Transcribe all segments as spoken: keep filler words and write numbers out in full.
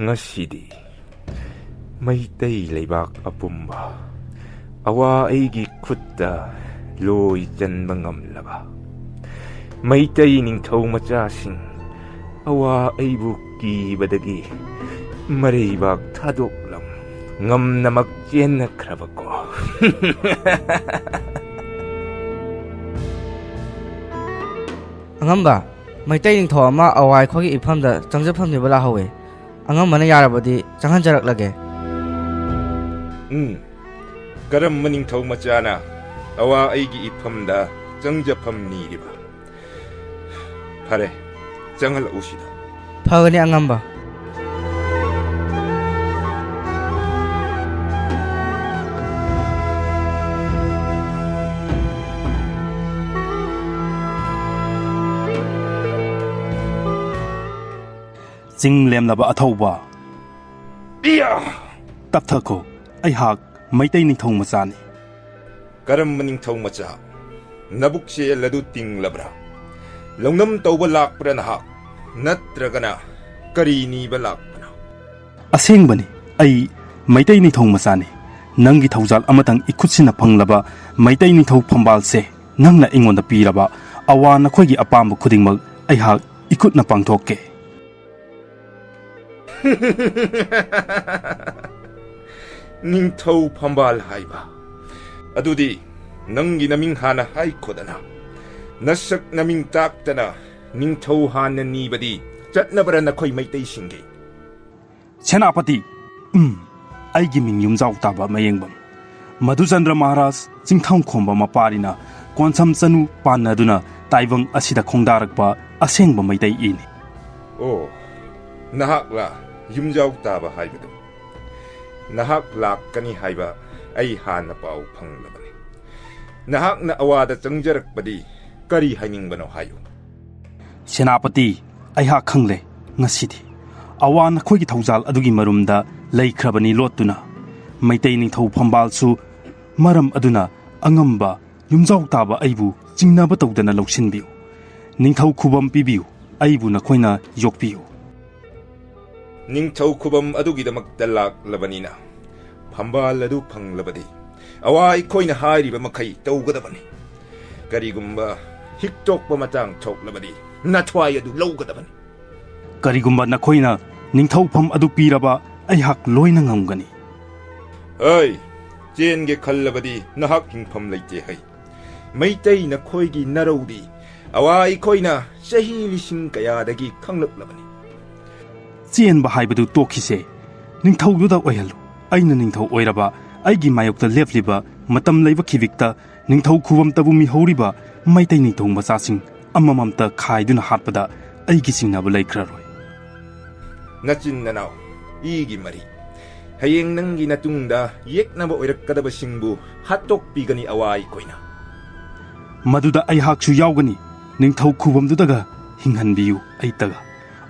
ꯉꯁꯤꯗꯤ ꯃꯩꯇꯩ ꯂꯩꯕꯥꯛ ꯑꯄꯨꯝꯕ ꯑꯋꯥ ꯑꯩꯒꯤ ꯈꯨꯠꯇ ꯂꯣꯏ ꯆꯟꯕ ꯉꯝꯂꯕ ꯃꯩꯇꯩ ꯅꯤꯡꯊꯧ ꯃꯆꯥꯁꯤꯡ, ꯑꯋꯥ ꯑꯩꯕꯨ ꯀꯤꯕꯗꯒꯤ ꯃꯔꯩꯕꯥꯛ ꯊꯥꯗꯣꯛꯂꯝ ꯉꯝꯅꯃꯛ ꯆꯦꯟꯅꯈ꯭ꯔꯕꯀꯣ꯫ ꯑꯉꯝꯕ, ꯃꯩꯇꯩ ꯅꯤꯡꯊꯧ ꯑꯃ ꯑꯋꯥ ꯑꯩꯈꯣꯏꯒꯤ ꯏꯐꯝꯗ ꯆꯪꯖꯐꯝꯅꯦꯕ ꯂꯥꯛꯍꯧꯋꯦ꯫ ꯑꯉꯝꯕꯅ ꯌꯥꯔꯕꯗꯤ ꯆꯪꯍꯟꯖꯔꯛꯂꯒꯦ꯫ ꯎꯝ, ꯀꯔꯝꯕ ꯅꯤꯡꯊꯧ ꯃꯆꯥꯅ ꯑꯋꯥ ꯑꯩꯒꯤ ꯏꯐꯝꯗ ꯆꯪꯖꯐꯝ ꯅꯤꯔꯤꯕ? ꯐꯔꯦ, ꯆꯪꯍꯜꯂꯛꯎ ꯁꯤꯗ꯫ ꯐꯒꯅꯤ ꯑꯉꯝꯕ꯫ ꯆꯤꯡ ꯂꯦꯝꯂꯕ ꯑꯊꯧꯕ꯫ ꯏꯌꯥ! ꯇꯞꯊꯈꯣ, ꯑꯩꯍꯥꯛ ꯃꯩꯇꯩ ꯅꯤꯡꯊꯧ ꯃꯆꯥꯅꯤ꯫ ꯀꯔꯝꯕ ꯅꯤꯡꯊꯧ ꯃꯆꯥ? ꯅꯕꯨꯛꯁꯦ ꯂꯗꯨ ꯇꯤꯡꯂꯕ꯭ꯔꯥ? ꯂꯧꯅꯝ ꯇꯧꯕ ꯂꯥꯛꯄ꯭ꯔꯥ ꯅꯍꯥꯛ? ꯅꯠꯇ꯭ꯔꯒꯅ ꯀꯔꯤ ꯅꯤꯕ ꯂꯥꯛꯄꯅꯣ? ꯑꯁꯦꯡꯕꯅꯤ, ꯑꯩ ꯃꯩꯇꯩ ꯅꯤꯡꯊꯧ ꯃꯆꯥꯅꯤ꯫ ꯅꯪꯒꯤ ꯊꯧꯖꯥꯜ ꯑꯃꯇꯪ ꯏꯈꯨꯠꯁꯤꯅ ꯐꯪꯂꯕ ꯃꯩꯇꯩ ꯅꯤꯡꯊꯧ ꯐꯝꯕꯥꯜꯁꯦ ꯅꯪꯅ ꯑꯩꯉꯣꯟꯗ ꯄꯤꯔꯕ ꯑꯋꯥ ꯅꯈꯣꯏꯒꯤ ꯑꯄꯥꯝꯕ ꯈꯨꯗꯤꯡꯃꯛ ꯑꯩꯍꯥꯛ ꯏꯈꯨꯠꯅ ꯄꯥꯡꯊꯣꯛꯀꯦ꯫ ꯅꯤꯡꯊꯧ ꯐꯝꯕꯥꯜ ꯍꯥꯏꯕ? ꯑꯗꯨꯗꯤ ꯅꯪꯒꯤ ꯅꯃꯤꯡ ꯍꯥꯟꯅ ꯍꯥꯏꯈꯣꯗꯅ꯫ ꯅꯁꯛ ꯅꯃꯤꯡ ꯇꯥꯛꯇꯅ ꯅꯤꯡꯊꯧ ꯍꯥꯟꯅ ꯅꯤꯕꯗꯤ ꯆꯠꯅꯕ꯭ꯔꯥ ꯅꯈꯣꯏ ꯃꯩꯇꯩꯁꯤꯡꯒꯤ? ꯁꯦꯅꯥꯄꯇꯤ! ꯎꯝ, ꯑꯩꯒꯤ ꯃꯤꯡ ꯌꯨꯝꯖꯥꯎ ꯇꯥꯕ ꯃꯌꯦꯡꯕꯝ꯫ ꯃꯙꯨꯆꯟꯗ꯭ꯔ ꯃꯍꯥꯔꯥꯖ ꯆꯤꯡꯊꯥꯡꯈꯣꯝꯕ ꯃꯄꯥꯔꯤꯅ ꯀꯣꯟꯁꯝ ꯆꯅꯨ ꯄꯥꯟꯅꯗꯨꯅ ꯇꯥꯏꯕꯪ ꯑꯁꯤꯗ ꯈꯣꯡꯗꯥꯔꯛꯄ ꯑꯁꯦꯡꯕ ꯃꯩꯇꯩ ꯏꯅꯤ꯫ ꯑꯣ, ꯅꯍꯥꯛꯂꯥ ꯌꯨꯝꯖꯥꯎ ꯇꯥꯕ ꯍꯥꯏꯕꯗꯨ? ꯅꯍꯥꯛ ꯂꯥꯛꯀꯅꯤ ꯍꯥꯏꯕ ꯑꯩ ꯍꯥꯟꯅ ꯄꯥꯎ ꯐꯪꯂꯕꯅꯤ꯫ ꯅꯍꯥꯛꯅ ꯑꯋꯥꯗ ꯆꯪꯖꯔꯛꯄꯗꯤ ꯀꯔꯤ ꯍꯥꯏꯅꯤꯡꯕꯅꯣ ꯍꯥꯏꯌꯨ꯫ ꯁꯦꯅꯥꯄꯇꯤ, ꯑꯩꯍꯥꯛ ꯈꯪꯂꯦ꯫ ꯉꯁꯤꯗꯤ ꯑꯋꯥ ꯅꯈꯣꯏꯒꯤ ꯊꯧꯖꯥꯜ ꯑꯗꯨꯒꯤ ꯃꯔꯨꯝꯗ ꯂꯩꯈ꯭ꯔꯕꯅꯤ ꯂꯣꯠꯇꯨꯅ꯫ ꯃꯩꯇꯩ ꯅꯤꯡꯊꯧ ꯐꯝꯕꯥꯜꯁꯨ ꯃꯔꯝ ꯑꯗꯨꯅ ꯑꯉꯝꯕ ꯌꯨꯝꯖꯥꯎ ꯇꯥꯕ ꯑꯩꯕꯨ ꯆꯤꯡꯅꯕ ꯇꯧꯗꯅ ꯂꯧꯁꯤꯟꯕꯤꯌꯨ꯫ ꯅꯤꯡꯊꯧ ꯈꯨꯕꯝ ꯄꯤꯕꯤꯌꯨ꯫ ꯑꯩꯕꯨ ꯅꯈꯣꯏꯅ ꯌꯣꯛꯄꯤꯌꯨ꯫ ꯅꯤꯡꯊꯧ ꯈꯨꯕꯝ ꯑꯗꯨꯒꯤꯗꯃꯛꯇ ꯂꯥꯛꯂꯕꯅꯤꯅ, ꯐꯝꯕꯥꯜ ꯑꯗꯨ ꯐꯪꯂꯕꯗꯤ ꯑꯋꯥ ꯑꯩꯈꯣꯏꯅ ꯍꯥꯏꯔꯤꯕ ꯃꯈꯩ ꯇꯧꯒꯗꯕꯅꯤ꯫ ꯀꯔꯤꯒꯨꯝꯕ ꯍꯤꯛꯇꯣꯛꯄ ꯃꯇꯥꯡ ꯊꯣꯛꯂꯕꯗꯤ ꯅꯊ꯭ꯋꯥꯏ ꯑꯗꯨ ꯂꯧꯒꯗꯕꯅꯤ꯫ ꯀꯔꯤꯒꯨꯝꯕ ꯅꯈꯣꯏꯅ ꯅꯤꯡꯊꯧꯐꯝ ꯑꯗꯨ ꯄꯤꯔꯕ, ꯑꯩꯍꯥꯛ ꯂꯣꯏꯅ ꯉꯝꯒꯅꯤ꯫ ꯑꯩ ꯆꯦꯟꯒꯦ ꯈꯜꯂꯕꯗꯤ ꯅꯍꯥꯛ ꯍꯤꯡꯐꯝ ꯂꯩꯇꯦ ꯍꯩ꯫ ꯃꯩꯇꯩ ꯅꯈꯣꯏꯒꯤ ꯅꯔꯧꯗꯤ ꯑꯋꯥ ꯑꯩꯈꯣꯏꯅ ꯆꯍꯤ ꯂꯤꯁꯤꯡ ꯀꯌꯥꯗꯒꯤ ꯈꯪꯂꯛꯂꯕꯅꯤ꯫ ꯆꯦꯟꯕ ꯍꯥꯏꯕꯗꯨ ꯇꯣꯛꯈꯤꯁꯦ꯫ ꯅꯤꯡꯊꯧꯗꯨꯗ ꯑꯣꯏꯍꯜꯂꯨ꯫ ꯑꯩꯅ ꯅꯤꯡꯊꯧ ꯑꯣꯏꯔꯕ, ꯑꯩꯒꯤ ꯃꯥꯌꯣꯛꯇ ꯂꯦꯞꯂꯤꯕ ꯃꯇꯝ ꯂꯩꯕ ꯈꯤꯕꯤꯛꯇ ꯅꯤꯡꯊꯧ ꯈꯨꯕꯝꯇꯕꯨ ꯃꯤꯍꯧꯔꯤꯕ ꯃꯩꯇꯩ ꯅꯤꯡꯊꯧ ꯃꯆꯥꯁꯤꯡ ꯑꯃꯃꯝꯇ ꯈꯥꯏꯗꯨꯅ ꯍꯥꯠꯄꯗ ꯑꯩꯒꯤ ꯆꯤꯡꯅꯕ ꯂꯩꯈ꯭ꯔꯔꯣꯏ꯫ ꯅꯆꯤꯟ ꯅꯅꯥꯎ, ꯏꯒꯤ ꯃꯔꯤ, ꯍꯌꯦꯡ ꯅꯪꯒꯤ ꯅꯇꯨꯡꯗ ꯌꯦꯛꯅꯕ ꯑꯣꯏꯔꯛꯀꯗꯕꯁꯤꯡꯕꯨ ꯍꯥꯠꯇꯣꯛꯄꯤꯒꯅꯤ ꯑꯋꯥ ꯑꯩꯈꯣꯏꯅ꯫ ꯃꯗꯨꯗ ꯑꯩꯍꯥꯛꯁꯨ ꯌꯥꯎꯒꯅꯤ꯫ ꯅꯤꯡꯊꯧ ꯈꯨꯕꯝꯗꯨꯗꯒ ꯍꯤꯡꯍꯟꯕꯤꯌꯨ ꯑꯩꯇꯒ꯫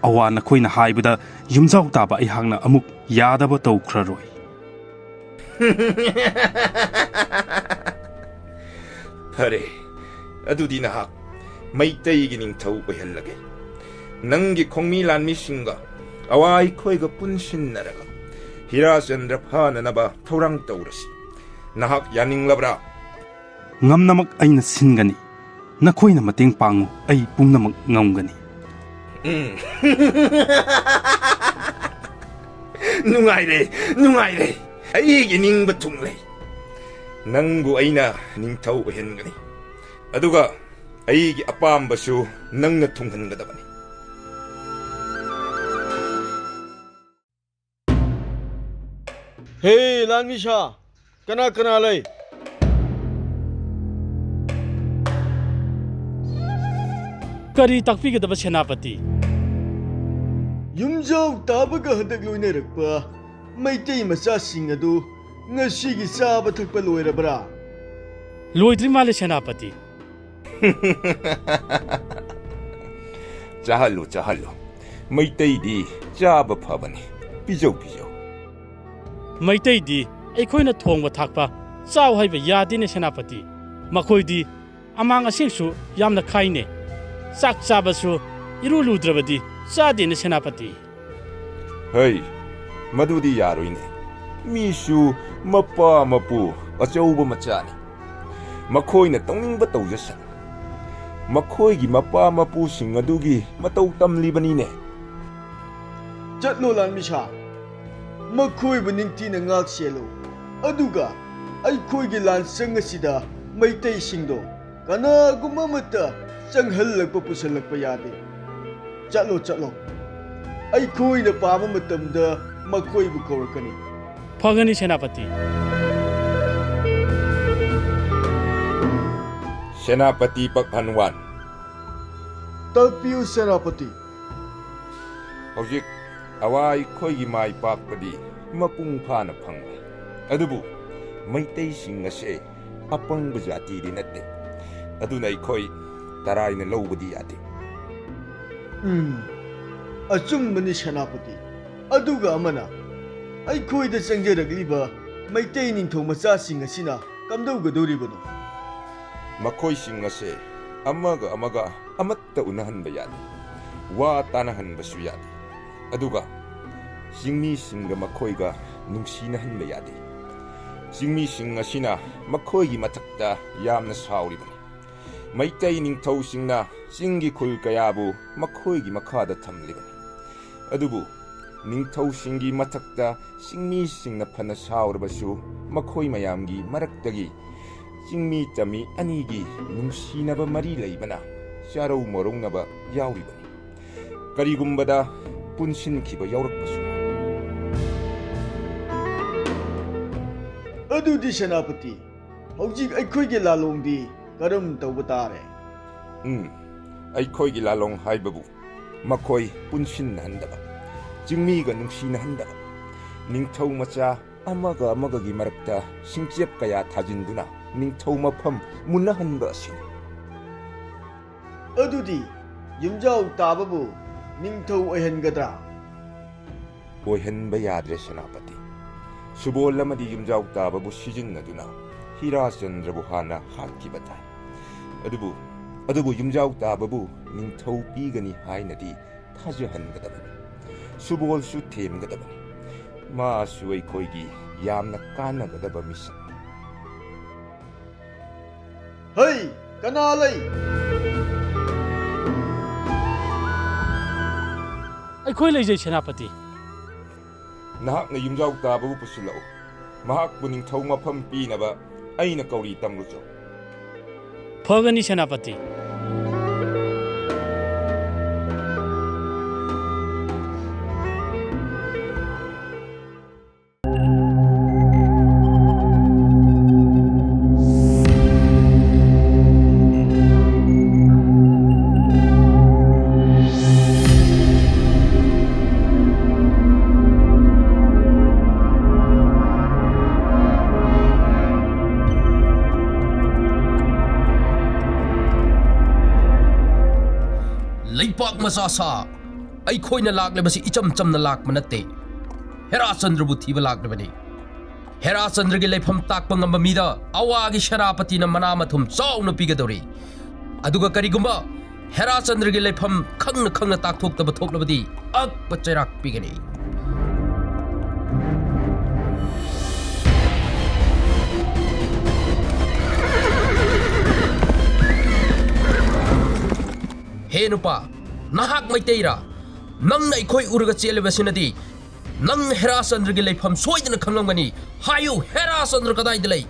ꯑꯋꯥ ꯅꯈꯣꯏꯅ ꯍꯥꯏꯕꯗ ꯌꯨꯝꯖꯥꯎ ꯇꯥꯕ ꯑꯩꯍꯥꯛꯅ ꯑꯃꯨꯛ ꯌꯥꯗꯕ ꯇꯧꯈ꯭ꯔꯔꯣꯏ꯫ ꯐꯔꯦ, ꯑꯗꯨꯗꯤ ꯅꯍꯥꯛ ꯃꯩꯇꯩꯒꯤ ꯅꯤꯡꯊꯧ ꯑꯣꯏꯍꯜꯂꯒꯦ꯫ ꯅꯪꯒꯤ ꯈꯣꯡꯃꯤ ꯂꯥꯟꯃꯤꯁꯤꯡꯒ ꯑꯋꯥ ꯑꯩꯈꯣꯏꯒ ꯄꯨꯟꯁꯤꯟꯅꯔꯒ ꯍꯤꯔꯥꯆꯟꯗ꯭ꯔ ꯐꯥꯅꯅꯕ ꯊꯧꯔꯥꯡ ꯇꯧꯔꯁꯤ꯫ ꯅꯍꯥꯛ ꯌꯥꯅꯤꯡꯂꯕ꯭ꯔꯥ? ꯉꯝꯅꯃꯛ ꯑꯩꯅ ꯁꯤꯟꯒꯅꯤ꯫ ꯅꯈꯣꯏꯅ ꯃꯇꯦꯡ ꯄꯥꯡꯉꯨ, ꯑꯩ ꯄꯨꯝꯅꯃꯛ ꯉꯝꯒꯅꯤ꯫ ꯎꯝ꯫ ꯅꯨꯡꯉꯥꯏꯔꯦ, ꯅꯨꯡꯉꯥꯏꯔꯦ꯫ ꯑꯩꯒꯤ ꯅꯤꯡꯕ ꯊꯨꯡꯂꯦ꯫ ꯅꯪꯕꯨ ꯑꯩꯅ ꯅꯤꯡꯊꯧ ꯑꯣꯏꯍꯟꯒꯅꯤ꯫ ꯑꯗꯨꯒ ꯑꯩꯒꯤ ꯑꯄꯥꯝꯕꯁꯨ ꯅꯪꯅ ꯊꯨꯡꯍꯟꯒꯗꯕꯅꯤ꯫ ꯍꯦ, ꯂꯥꯟꯃꯤꯁꯥ, ꯀꯅꯥ ꯀꯅꯥ ꯂꯩ? ꯀꯔꯤ ꯇꯥꯛꯄꯤꯒꯗꯕ, ꯁꯦꯅꯥꯄꯇꯤ? ꯌꯨꯝꯖꯥꯎ ꯇꯥꯕꯒ ꯍꯟꯗꯛ ꯂꯣꯏꯅꯔꯛꯄ ꯃꯩꯇꯩ ꯃꯆꯥꯁꯤꯡ ꯑꯗꯨ ꯉꯁꯤꯒꯤ ꯆꯥꯕ ꯊꯛꯄ ꯂꯣꯏꯔꯕ꯭ꯔꯥ? ꯂꯣꯏꯗ꯭ꯔꯤ ꯃꯥꯜꯂꯦ, ꯁꯦꯅꯥꯄꯇꯤ꯫ ꯆꯥꯍꯜꯂꯨ, ꯆꯥꯍꯜꯂꯨ꯫ ꯃꯩꯇꯩꯗꯤ ꯆꯥꯕ ꯐꯕꯅꯤ꯫ ꯄꯤꯖꯧ, ꯄꯤꯖꯧ꯫ ꯃꯩꯇꯩꯗꯤ ꯑꯩꯈꯣꯏꯅ ꯊꯣꯡꯕ ꯊꯥꯛꯄ ꯆꯥꯎ ꯍꯥꯏꯕ ꯌꯥꯗꯦꯅꯦ, ꯁꯦꯅꯥꯄꯇꯤ꯫ ꯃꯈꯣꯏꯗꯤ ꯑꯃꯥꯡ ꯑꯁꯦꯡꯁꯨ ꯌꯥꯝꯅ ꯈꯥꯏꯅꯦ꯫ ꯆꯥꯛ ꯆꯥꯕꯁꯨ ꯏꯔꯨ ꯂꯨꯗ꯭ꯔꯕꯗꯤ ꯆꯥꯗꯦꯅꯦ, ꯁꯦꯅꯥꯄꯇꯤ꯫ ꯍꯩ, ꯃꯗꯨꯗꯤ ꯌꯥꯔꯣꯏꯅꯦ꯫ ꯃꯤꯁꯨ ꯃꯄꯥ ꯃꯄꯨ ꯑꯆꯧꯕ ꯃꯆꯥꯅꯤ꯫ ꯃꯈꯣꯏꯅ ꯇꯧꯅꯤꯡꯕ ꯇꯧꯖꯁꯅꯨ꯫ ꯃꯈꯣꯏꯒꯤ ꯃꯄꯥ ꯃꯄꯨꯁꯤꯡ ꯑꯗꯨꯒꯤ ꯃꯇꯧ ꯇꯝꯂꯤꯕꯅꯤꯅꯦ꯫ ꯆꯠꯂꯣ ꯂꯥꯟꯃꯤꯁꯥ, ꯃꯈꯣꯏꯕꯨ ꯅꯤꯡꯊꯤꯅ ꯉꯥꯛ ꯁꯦꯜꯂꯨ, ꯑꯗꯨꯒ ꯑꯩꯈꯣꯏꯒꯤ ꯂꯥꯟꯁꯪ ꯑꯁꯤꯗ ꯃꯩꯇꯩꯁꯤꯡꯗꯣ ꯀꯅꯥꯒꯨꯝꯕ ꯑꯃꯠꯇ ꯆꯪꯍꯜꯂꯛꯄ ꯄꯨꯁꯜꯂꯛꯄ ꯌꯥꯗꯦ꯫ ꯆꯠꯂꯣ, ꯆꯠꯂꯣ꯫ ꯑꯩꯈꯣꯏꯅ ꯄꯥꯝꯕ ꯃꯇꯝꯗ ꯃꯈꯣꯏꯕꯨ ꯀꯧꯔꯛꯀꯅꯤ꯫ ꯐꯒꯅꯤ, ꯁꯦꯅꯥꯄꯇꯤ꯫ ꯁꯦꯅꯥꯄꯇꯤ ꯄꯛꯍꯟꯋꯥꯟ꯫ ꯇꯥꯛꯄꯤꯌꯨ, ꯁꯦꯅꯥꯄꯇꯤ꯫ ꯍꯧꯖꯤꯛ ꯑꯋꯥ ꯑꯩꯈꯣꯏꯒꯤ ꯃꯥꯏ ꯄꯥꯛꯄꯗꯤ ꯃꯄꯨꯡ ꯐꯥꯅ ꯐꯪꯂꯦ꯫ ꯑꯗꯨꯕꯨ ꯃꯩꯇꯩꯁꯤꯡ ꯑꯁꯦ ꯑꯄꯪꯕ ꯖꯥꯇꯤꯗꯤ ꯅꯠꯇꯦ꯫ ꯑꯗꯨꯅ ꯑꯩꯈꯣꯏ ꯇꯔꯥꯏꯅ ꯂꯧꯕꯗꯤ ꯌꯥꯗꯦ꯫ ꯎꯝ, ꯑꯆꯨꯝꯕꯅꯤ ꯁꯦꯅꯥꯄꯇꯤ꯫ ꯑꯗꯨꯒ ꯑꯃꯅ, ꯑꯩꯈꯣꯏꯗ ꯆꯪꯖꯔꯛꯂꯤꯕ ꯃꯩꯇꯩ ꯅꯤꯡꯊꯧ ꯃꯆꯥꯁꯤꯡ ꯑꯁꯤꯅ ꯀꯝꯗꯧꯒꯗꯧꯔꯤꯕꯅꯣ? ꯃꯈꯣꯏꯁꯤꯡ ꯑꯁꯦ ꯑꯃꯒ ꯑꯃꯒ ꯑꯃꯠꯇ ꯎꯅꯍꯟꯕ ꯌꯥꯗꯦ꯫ ꯋꯥ ꯇꯥꯅꯍꯟꯕꯁꯨ ꯌꯥꯗꯦ꯫ ꯑꯗꯨꯒ ꯆꯤꯡꯃꯤꯁꯤꯡꯒ ꯃꯈꯣꯏꯒ ꯅꯨꯡꯁꯤꯅꯍꯟꯕ ꯌꯥꯗꯦ꯫ ꯆꯤꯡꯃꯤꯁꯤꯡ ꯑꯁꯤꯅ ꯃꯈꯣꯏꯒꯤ ꯃꯊꯛꯇ ꯌꯥꯝꯅ ꯁꯥꯎꯔꯤꯕꯅꯤ꯫ ꯃꯩꯇꯩ ꯅꯤꯡꯊꯧꯁꯤꯡꯅ ꯆꯤꯡꯒꯤ ꯈꯨꯜ ꯀꯌꯥꯕꯨ ꯃꯈꯣꯏꯒꯤ ꯃꯈꯥꯗ ꯊꯝꯂꯤꯕꯅꯤ꯫ ꯑꯗꯨꯕꯨ ꯅꯤꯡꯊꯧꯁꯤꯡꯒꯤ ꯃꯊꯛꯇ ꯆꯤꯡꯃꯤꯁꯤꯡꯅ ꯐꯅ ꯁꯥꯎꯔꯕꯁꯨ, ꯃꯈꯣꯏ ꯃꯌꯥꯝꯒꯤ ꯃꯔꯛꯇꯒꯤ ꯆꯤꯡꯃꯤ ꯇꯝꯃꯤ ꯑꯅꯤꯒꯤ ꯅꯨꯡꯁꯤꯅꯕ ꯃꯔꯤ ꯂꯩꯕꯅ ꯆꯥꯔꯧ ꯃꯔꯧꯅꯕ ꯌꯥꯎꯔꯤꯕꯅꯤ꯫ ꯀꯔꯤꯒꯨꯝꯕꯗ ꯄꯨꯟꯁꯤꯟꯈꯤꯕ ꯌꯥꯎꯔꯛꯄꯁꯨ ꯌꯥꯏ꯫ ꯑꯗꯨꯗꯤ ꯁꯦꯅꯥꯄꯇꯤ, ꯍꯧꯖꯤꯛ ꯑꯩꯈꯣꯏꯒꯤ ꯂꯥꯂꯣꯡꯗꯤ ꯀꯔꯝ ꯇꯧꯕ ꯇꯥꯔꯦ? ꯎꯝ, ꯑꯩꯈꯣꯏꯒꯤ ꯂꯥꯂꯣꯡ ꯍꯥꯏꯕꯕꯨ ꯃꯈꯣꯏ ꯄꯨꯟꯁꯤꯟꯅꯍꯟꯗꯕ, ꯆꯤꯡꯃꯤꯒ ꯅꯨꯡꯁꯤꯅꯍꯟꯗꯕ, ꯅꯤꯡꯊꯧ ꯃꯆꯥ ꯑꯃꯒ ꯑꯃꯒꯒꯤ ꯃꯔꯛꯇ ꯁꯤꯡꯆꯦꯞ ꯀꯌꯥ ꯊꯥꯖꯤꯟꯗꯨꯅ ꯅꯤꯡꯊꯧ ꯃꯐꯝ ꯃꯨꯟꯅꯍꯟꯕ ꯑꯁꯤꯅꯤ꯫ ꯑꯗꯨꯗꯤ ꯌꯨꯝꯖꯥꯎ ꯇꯥꯕꯕꯨ ꯅꯤꯡꯊꯧ ꯑꯣꯏꯍꯟꯒꯗ꯭ꯔꯥ? ꯑꯣꯏꯍꯟꯕ ꯌꯥꯗ꯭ꯔꯦ ꯁꯦꯅꯥꯄꯇꯤ꯫ ꯁꯨꯕꯣꯜ ꯑꯃꯗꯤ ꯌꯨꯝꯖꯥꯎ ꯇꯥꯕꯕꯨ ꯁꯤꯖꯤꯟꯅꯗꯨꯅ ꯍꯤꯔꯥꯆꯟꯗ꯭ꯔꯕꯨ ꯍꯥꯟꯅ ꯍꯥꯠꯈꯤꯕ ꯇꯥꯏ꯫ ꯑꯗꯨꯕꯨ, ꯑꯗꯨꯕꯨ ꯌꯨꯝꯖꯥꯎ ꯇꯥꯕꯕꯨ ꯅꯤꯡꯊꯧ ꯄꯤꯒꯅꯤ ꯍꯥꯏꯅꯗꯤ ꯊꯥꯖꯍꯟꯒꯗꯕꯅꯤ꯫ ꯁꯨꯕꯣꯜꯁꯨ ꯊꯦꯝꯒꯗꯕꯅꯤ꯫ ꯃꯥꯁꯨ ꯑꯩꯈꯣꯏꯒꯤ ꯌꯥꯝꯅ ꯀꯥꯟꯅꯒꯗꯕ ꯃꯤꯁꯛꯅꯤ꯫ ꯍꯩ, ꯀꯅꯥ ꯂꯩ? ꯑꯩꯈꯣꯏ ꯂꯩꯖꯩ, ꯁꯦꯅꯥꯄꯇꯤ꯫ ꯅꯍꯥꯛꯅ ꯌꯨꯝꯖꯥꯎ ꯇꯥꯕꯕꯨ ꯄꯨꯁꯤꯜꯂꯛꯎ꯫ ꯃꯍꯥꯛꯄꯨ ꯅꯤꯡꯊꯧ ꯃꯐꯝ ꯄꯤꯅꯕ ꯑꯩꯅ ꯀꯧꯔꯤ ꯇꯝꯂꯨꯆꯣ꯫ ꯐꯒꯅꯤ, ꯁꯦꯅꯥꯄꯇꯤ꯫ ꯂꯩꯄꯥꯛ ꯃꯆꯥ ꯁꯥ, ꯑꯩꯈꯣꯏꯅ ꯂꯥꯛꯂꯤꯕꯁꯤ ꯏꯆꯝ ꯆꯝꯅ ꯂꯥꯛꯄ ꯅꯠꯇꯦ꯫ ꯍꯦꯔꯥꯆꯟꯗ꯭ꯔꯕꯨ ꯊꯤꯕ ꯂꯥꯛꯂꯤꯕꯅꯤ꯫ ꯍꯦꯔꯥꯆꯟꯗ꯭ꯔꯒꯤ ꯂꯩꯐꯝ ꯇꯥꯛꯄ ꯉꯝꯕ ꯃꯤꯗ ꯑꯋꯥꯒꯤ ꯁꯦꯅꯥꯄꯇꯤꯅ ꯃꯅꯥ ꯃꯊꯨꯝ ꯆꯥꯎꯅ ꯄꯤꯒꯗꯧꯔꯤ꯫ ꯑꯗꯨꯒ ꯀꯔꯤꯒꯨꯝꯕ ꯍꯦꯔꯥꯆꯟꯗ꯭ꯔꯒꯤ ꯂꯩꯐꯝ ꯈꯪꯅ ꯈꯪꯅ ꯇꯥꯛꯊꯣꯛꯇꯕ ꯊꯣꯛꯂꯕꯗꯤ ꯑꯛꯄ ꯆꯩꯔꯥꯛ ꯄꯤꯒꯅꯤ꯫ ꯍꯦ ꯅꯨꯄꯥ, ꯅꯍꯥꯛ ꯃꯩꯇꯩꯔꯥ? ꯅꯪꯅ ꯑꯩꯈꯣꯏ ꯎꯔꯒ ꯆꯦꯜꯂꯤꯕꯁꯤꯅꯗꯤ ꯅꯪ ꯍꯦꯔꯥꯆꯟꯗ꯭ꯔꯒꯤ ꯂꯩꯐꯝ ꯁꯣꯏꯗꯅ ꯈꯪꯂꯝꯒꯅꯤ꯫ ꯍꯥꯏꯌꯨ, ꯍꯦꯔꯥꯆꯟꯗ꯭ꯔ ꯀꯗꯥꯏꯗ ꯂꯩ?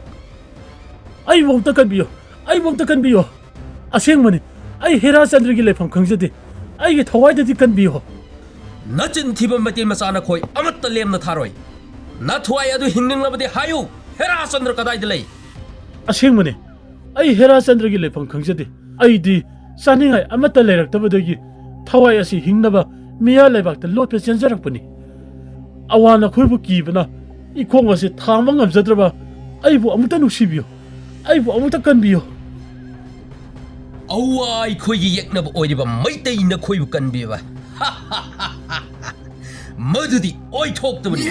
ꯑꯩꯕꯨ ꯑꯝꯇ ꯀꯟꯕꯤꯌꯨ, ꯑꯩꯕꯨ ꯑꯝꯇ ꯀꯟꯕꯤꯌꯨ꯫ ꯑꯁꯦꯡꯕꯅꯤ, ꯑꯩ ꯍꯦꯔꯥꯆꯟꯗ꯭ꯔꯒꯤ ꯂꯩꯐꯝ ꯈꯪꯖꯗꯦ꯫ ꯑꯩꯒꯤ ꯊꯋꯥꯏꯗꯗꯤ ꯀꯟꯕꯤꯌꯨ꯫ ꯅꯆꯤꯟ ꯊꯤꯕ ꯃꯩꯇꯩ ꯃꯆꯥ ꯅꯈꯣꯏ ꯑꯃꯠꯇ ꯂꯦꯝꯅ ꯊꯥꯔꯣꯏ꯫ ꯅꯊ꯭ꯋꯥꯏ ꯑꯗꯨ ꯍꯤꯡꯅꯤꯡꯂꯕꯗꯤ ꯍꯥꯏꯌꯨ, ꯍꯦꯔꯥꯆꯟꯗ꯭ꯔ ꯀꯗꯥꯏꯗ ꯂꯩ? ꯑꯁꯦꯡꯕꯅꯤ, ꯑꯩ ꯍꯦꯔꯥꯆꯟꯗ꯭ꯔꯒꯤ ꯂꯩꯐꯝ ꯈꯪꯖꯗꯦ꯫ ꯑꯩꯗꯤ ꯆꯥꯅꯤꯡꯉꯥꯏ ꯑꯃꯠꯇ ꯂꯩꯔꯛꯇꯕꯗꯒꯤ ꯊꯋꯥꯏ ꯑꯁꯤ ꯍꯤꯡꯅꯕ ꯃꯤꯌꯥ ꯂꯩꯕꯥꯛꯇ ꯂꯣꯠꯄ ꯆꯦꯟꯖꯔꯛꯄꯅꯤ꯫ ꯑꯋꯥ ꯅꯈꯣꯏꯕꯨ ꯀꯤꯕꯅ ꯏꯈꯣꯡ ꯑꯁꯤ ꯊꯥꯡꯕ ꯉꯝꯖꯗ꯭ꯔꯕ ꯑꯩꯕꯨ ꯑꯃꯨꯛꯇ ꯅꯨꯡꯁꯤꯕꯤꯌꯨ, ꯑꯩꯕꯨ ꯑꯃꯨꯛꯇ ꯀꯟꯕꯤꯌꯨ꯫ ꯑꯋꯥ ꯑꯩꯈꯣꯏꯒꯤ ꯌꯦꯛꯅꯕ ꯑꯣꯏꯔꯤꯕ ꯃꯩꯇꯩ ꯅꯈꯣꯏꯕꯨ ꯀꯟꯕꯤꯕ꯫ ꯃꯗꯨꯗꯤ ꯑꯣꯏꯊꯣꯛꯇꯕꯅꯤ꯫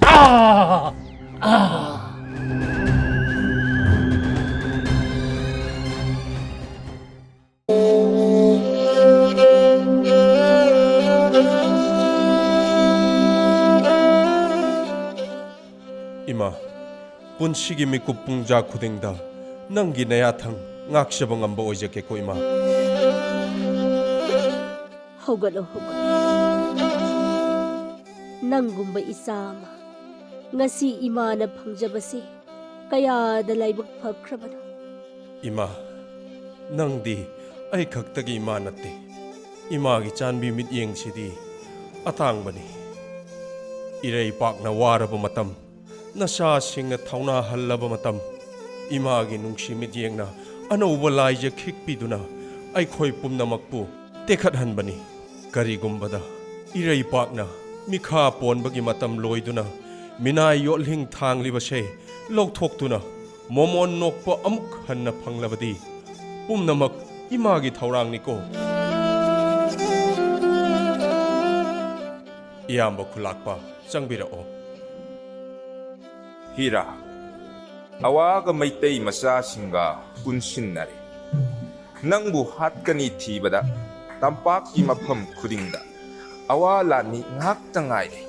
ꯑꯥ! ꯑꯥ! ꯄꯨꯟꯁꯤꯒꯤ ꯃꯤꯀꯨꯞ ꯄꯨꯡꯖꯥ ꯈꯨꯗꯤꯡꯗ ꯅꯪꯒꯤ ꯅꯌꯥꯊꯪ ꯉꯥꯛꯆꯕ ꯉꯝꯕ ꯑꯣꯏꯖꯒꯦꯀꯣ, ꯏꯃꯥ꯫ ꯍꯧꯒꯠꯂꯣ, ꯍꯧꯒꯠꯂꯣ꯫ ꯅꯪꯒꯨꯝꯕ ꯏꯆꯥ ꯑꯃ ꯉꯁꯤ ꯏꯃꯥꯅ ꯐꯪꯖꯕꯁꯤ ꯀꯌꯥꯗ ꯂꯥꯏꯕꯛ ꯐꯈ꯭ꯔꯕꯅꯣ꯫ ꯏꯃꯥ, ꯅꯪꯗꯤ ꯑꯩ ꯈꯛꯇꯒꯤ ꯏꯃꯥ ꯅꯠꯇꯦ꯫ ꯏꯃꯥꯒꯤ ꯆꯥꯟꯕꯤ ꯃꯤꯠꯌꯦꯡꯁꯤꯗꯤ ꯑꯇꯥꯡꯕꯅꯤ꯫ ꯏꯔꯩꯄꯥꯛꯅ ꯋꯥꯔꯕ ꯃꯇꯝ, ꯅꯆꯥꯁꯤꯡꯅ ꯊꯧꯅꯥ ꯍꯜꯂꯕ ꯃꯇꯝ, ꯏꯃꯥꯒꯤ ꯅꯨꯡꯁꯤ ꯃꯤꯠꯌꯦꯡꯅ ꯑꯅꯧꯕ ꯂꯥꯏꯖ ꯈꯤꯛꯄꯤꯗꯨꯅ ꯑꯩꯈꯣꯏ ꯄꯨꯝꯅꯃꯛꯄꯨ ꯇꯦꯛꯈꯠꯍꯟꯕꯅꯤ꯫ ꯀꯔꯤꯒꯨꯝꯕꯗ ꯏꯔꯩꯄꯥꯛꯅ ꯃꯤꯈꯥ ꯄꯣꯟꯕꯒꯤ ꯃꯇꯝ ꯂꯣꯏꯗꯨꯅ ꯃꯤꯅꯥꯏ ꯌꯣꯠꯂꯤꯡ ꯊꯥꯡꯂꯤꯕꯁꯦ ꯂꯧꯊꯣꯛꯇꯨꯅ ꯃꯣꯃꯣꯟ ꯅꯣꯛꯄ ꯑꯃꯨꯛ ꯍꯟꯅ ꯐꯪꯂꯕꯗꯤ ꯄꯨꯝꯅꯃꯛ ꯏꯃꯥꯒꯤ ꯊꯧꯔꯥꯡꯅꯤꯀꯣ꯫ ꯏꯌꯥꯝꯕ ꯈꯨꯂꯥꯛꯄ, ꯆꯪꯕꯤꯔꯛꯑꯣ꯫ ꯍꯤꯔꯥ, ꯑꯋꯥꯒ ꯃꯩꯇꯩ ꯃꯆꯥꯁꯤꯡꯒ ꯄꯨꯟꯁꯤꯟꯅꯔꯦ꯫ ꯅꯪꯕꯨ ꯍꯥꯠꯀꯅꯤ ꯊꯤꯕꯗ ꯇꯝꯄꯥꯛꯀꯤ ꯃꯐꯝ ꯈꯨꯗꯤꯡꯗ ꯑꯋꯥ ꯂꯥꯟꯃꯤ ꯉꯥꯛꯇ ꯉꯥꯏꯔꯦ꯫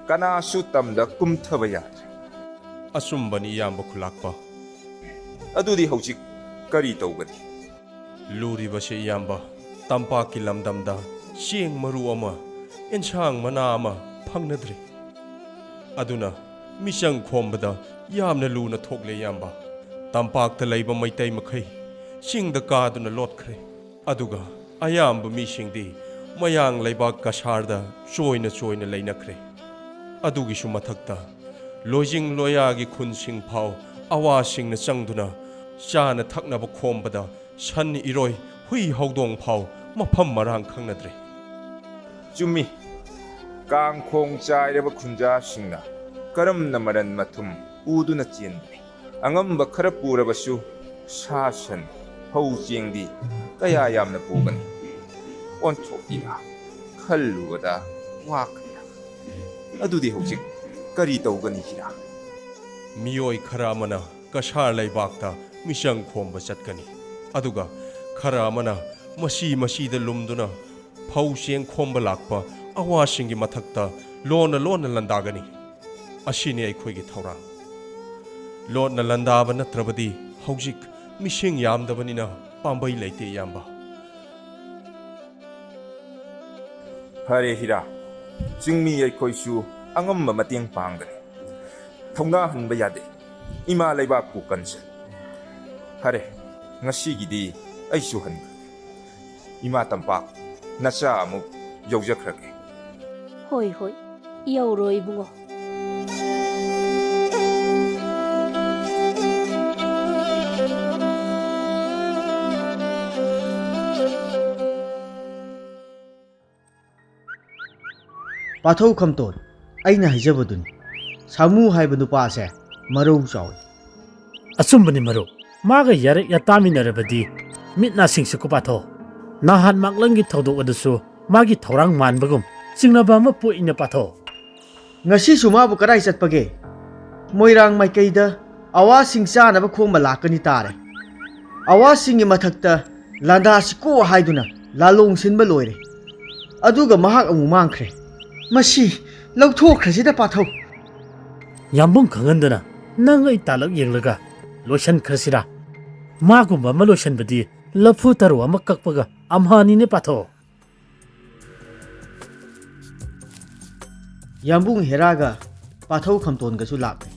ꯀꯅꯥꯁꯨ ꯇꯝꯗ ꯀꯨꯝꯊꯕ ꯌꯥꯗ꯭ꯔꯦ꯫ ꯑꯆꯨꯝꯕꯅꯤ, ꯏꯌꯥꯝꯕ ꯈꯨꯂꯥꯛꯄ꯫ ꯑꯗꯨꯗꯤ ꯍꯧꯖꯤꯛ ꯀꯔꯤ ꯇꯧꯒꯅꯤ? ꯂꯨꯔꯤꯕꯁꯦ, ꯏꯌꯥꯝꯕ, ꯇꯝꯄꯥꯛꯀꯤ ꯂꯝꯗꯝꯗ ꯆꯦꯡ ꯃꯔꯨ ꯑꯃ, ꯑꯦꯟꯁꯥꯡ ꯃꯅꯥ ꯑꯃ ꯐꯪꯅꯗ꯭ꯔꯦ꯫ ꯑꯗꯨꯅ ꯃꯤꯆꯪ ꯈꯣꯝꯕꯗ ꯌꯥꯝꯅ ꯂꯨꯅ ꯊꯣꯛꯂꯦ, ꯏꯌꯥꯝꯕ꯫ ꯇꯝꯄꯥꯛꯇ ꯂꯩꯕ ꯃꯩꯇꯩ ꯃꯈꯩ ꯆꯤꯡꯗ ꯀꯥꯗꯨꯅ ꯂꯣꯠꯈ꯭ꯔꯦ꯫ ꯑꯗꯨꯒ ꯑꯌꯥꯝꯕ ꯃꯤꯁꯤꯡꯗꯤ ꯃꯌꯥꯡ ꯂꯩꯕꯥꯛ ꯀꯁꯥꯔꯗ ꯆꯣꯏꯅ ꯆꯣꯏꯅ ꯂꯩꯅꯈ꯭ꯔꯦ꯫ ꯑꯗꯨꯒꯤꯁꯨ ꯃꯊꯛꯇ ꯂꯣꯏꯖꯤꯡ ꯂꯣꯌꯥꯒꯤ ꯈꯨꯟꯁꯤꯡ ꯐꯥꯎ ꯑꯋꯥꯁꯤꯡꯅ ꯆꯪꯗꯨꯅ ꯆꯥꯅ ꯊꯛꯅꯕ ꯈꯣꯝꯕꯗ ꯁꯟ, ꯏꯔꯣꯏ, ꯍꯨꯏ, ꯍꯧꯗꯣꯡ ꯐꯥꯎ ꯃꯐꯝ ꯃꯔꯥꯡ ꯈꯪꯅꯗ꯭ꯔꯦ꯫ ꯆꯨꯝꯃꯤ꯫ ꯀꯥꯡꯈꯣꯡ ꯆꯥꯏꯔꯕ ꯈꯨꯟꯖꯥꯁꯤꯡꯅ ꯀꯔꯝꯅ ꯃꯔꯟ ꯃꯊꯨꯝ ꯄꯨꯗꯨꯅ ꯆꯦꯟꯕꯅꯤ? ꯑꯉꯝꯕ ꯈꯔ ꯄꯨꯔꯕꯁꯨ ꯁꯥ ꯁꯟ, ꯐꯧ ꯆꯦꯡꯗꯤ ꯀꯌꯥ ꯌꯥꯝꯅ ꯄꯨꯒꯅꯤ? ꯑꯣꯟꯊꯣꯛꯏꯗ, ꯈꯜꯂꯨꯕꯗ ꯋꯥꯈ꯭ꯔꯦꯗ꯫ ꯑꯗꯨꯗꯤ ꯍꯧꯖꯤꯛ ꯀꯔꯤ ꯇꯧꯒꯅꯤ, ꯍꯤꯔꯥ? ꯃꯤꯑꯣꯏ ꯈꯔ ꯑꯃꯅ ꯀꯁꯥꯔ ꯂꯩꯕꯥꯛꯇ ꯃꯤꯆꯪ ꯈꯣꯝꯕ ꯆꯠꯀꯅꯤ, ꯑꯗꯨꯒ ꯈꯔ ꯑꯃꯅ ꯃꯁꯤ ꯃꯁꯤꯗ ꯂꯨꯝꯗꯨꯅ ꯐꯧ ꯆꯦꯡ ꯈꯣꯝꯕ ꯂꯥꯛꯄ ꯑꯋꯥꯁꯤꯡꯒꯤ ꯃꯊꯛꯇ ꯂꯣꯟꯅ ꯂꯣꯟꯅ ꯂꯥꯟꯗꯥꯒꯅꯤ꯫ ꯑꯁꯤꯅꯤ ꯑꯩꯈꯣꯏꯒꯤ ꯊꯧꯔꯥꯡ꯫ ꯂꯣꯠꯅ ꯂꯥꯟꯗꯥꯕ ꯅꯠꯇ꯭ꯔꯕꯗꯤ ꯍꯧꯖꯤꯛ ꯃꯤꯁꯤꯡ ꯌꯥꯝꯗꯕꯅꯤꯅ ꯄꯥꯝꯕꯩ ꯂꯩꯇꯦ, ꯏꯌꯥꯝꯕ꯫ ꯐꯔꯦ ꯍꯤꯔꯥ, ꯆꯤꯡꯃꯤ ꯑꯩꯈꯣꯏꯁꯨ ꯑꯉꯝꯕ ꯃꯇꯦꯡ ꯄꯥꯡꯒꯅꯤ꯫ ꯊꯧꯅꯥ ꯍꯟꯕ ꯌꯥꯗꯦ꯫ ꯏꯃꯥ ꯂꯩꯕꯥꯛꯄꯨ ꯀꯟꯖꯩ꯫ ꯐꯔꯦ, ꯉꯁꯤꯒꯤꯗꯤ ꯑꯩꯁꯨ ꯍꯟꯈ꯭ꯔꯒꯦ꯫ ꯏꯃꯥ ꯇꯝꯄꯥꯛ, ꯅꯆꯥ ꯑꯃꯨꯛ ꯌꯧꯖꯈ꯭ꯔꯒꯦ꯫ ꯍꯣꯏ ꯍꯣꯏ, ꯌꯧꯔꯣ ꯏꯕꯨꯡꯉꯣ꯫ ꯄꯥꯊꯧ ꯈꯝꯇꯣꯟ, ꯑꯩꯅ ꯍꯥꯏꯖꯕꯗꯨꯅꯤ꯫ ꯁꯥꯃꯨ ꯍꯥꯏꯕ ꯅꯨꯄꯥꯁꯦ ꯃꯔꯧ ꯆꯥꯎꯏ꯫ ꯑꯆꯨꯝꯕꯅꯤ ꯃꯔꯨꯞ, ꯃꯥꯒ ꯌꯥꯔꯛ ꯌꯥꯇꯥꯃꯤꯟꯅꯔꯕꯗꯤ ꯃꯤꯠ ꯅꯥ ꯁꯤꯡꯁꯤꯀꯣ ꯄꯥꯊꯧ꯫ ꯅꯍꯥꯟ ꯃꯥꯛꯂꯪꯒꯤ ꯊꯧꯗꯣꯛ ꯑꯗꯨꯁꯨ ꯃꯥꯒꯤ ꯊꯧꯔꯥꯡ ꯃꯥꯟꯕꯒꯨꯝ ꯆꯤꯡꯅꯕ ꯑꯃ ꯄꯣꯛꯏꯅꯦ ꯄꯥꯊꯧ꯫ ꯉꯁꯤꯁꯨ ꯃꯥꯕꯨ ꯀꯗꯥꯏ ꯆꯠꯄꯒꯦ? ꯃꯣꯏꯔꯥꯡ ꯃꯥꯏꯀꯩꯗ ꯑꯋꯥꯁꯤꯡ ꯆꯥꯅꯕ ꯈꯣꯝꯕ ꯂꯥꯛꯀꯅꯤ ꯇꯥꯔꯦ꯫ ꯑꯋꯥꯁꯤꯡꯒꯤ ꯃꯊꯛꯇ ꯂꯥꯟꯗꯥꯁꯤꯀꯣ ꯍꯥꯏꯗꯨꯅ ꯂꯥꯂꯣꯡ ꯁꯤꯟꯕ ꯂꯣꯏꯔꯦ꯫ ꯑꯗꯨꯒ ꯃꯍꯥꯛ ꯑꯃꯨꯛ ꯃꯥꯡꯈ꯭ꯔꯦ꯫ ꯃꯁꯤ ꯂꯧꯊꯣꯛꯈ꯭ꯔꯁꯤꯗ ꯄꯥꯊꯧ꯫ ꯌꯥꯝꯕꯨꯡ ꯈꯪꯍꯟꯗꯅ ꯅꯪ ꯑꯩ ꯇꯥꯂꯛ ꯌꯦꯡꯂꯒ ꯂꯣꯏꯁꯟꯈ꯭ꯔꯁꯤꯔꯥ? ꯃꯥꯒꯨꯝꯕ ꯑꯃ ꯂꯣꯏꯁꯟꯕꯗꯤ ꯂꯐꯨ ꯇꯔꯨ ꯑꯃ ꯀꯛꯄꯒ ꯑꯝꯍꯥꯅꯤꯅꯦ ꯄꯥꯊꯧ꯫ ꯌꯥꯝꯕꯨꯡ ꯍꯦꯔꯥꯒ ꯄꯥꯊꯧ ꯈꯝꯇꯣꯟꯒꯁꯨ ꯂꯥꯛꯂꯦ꯫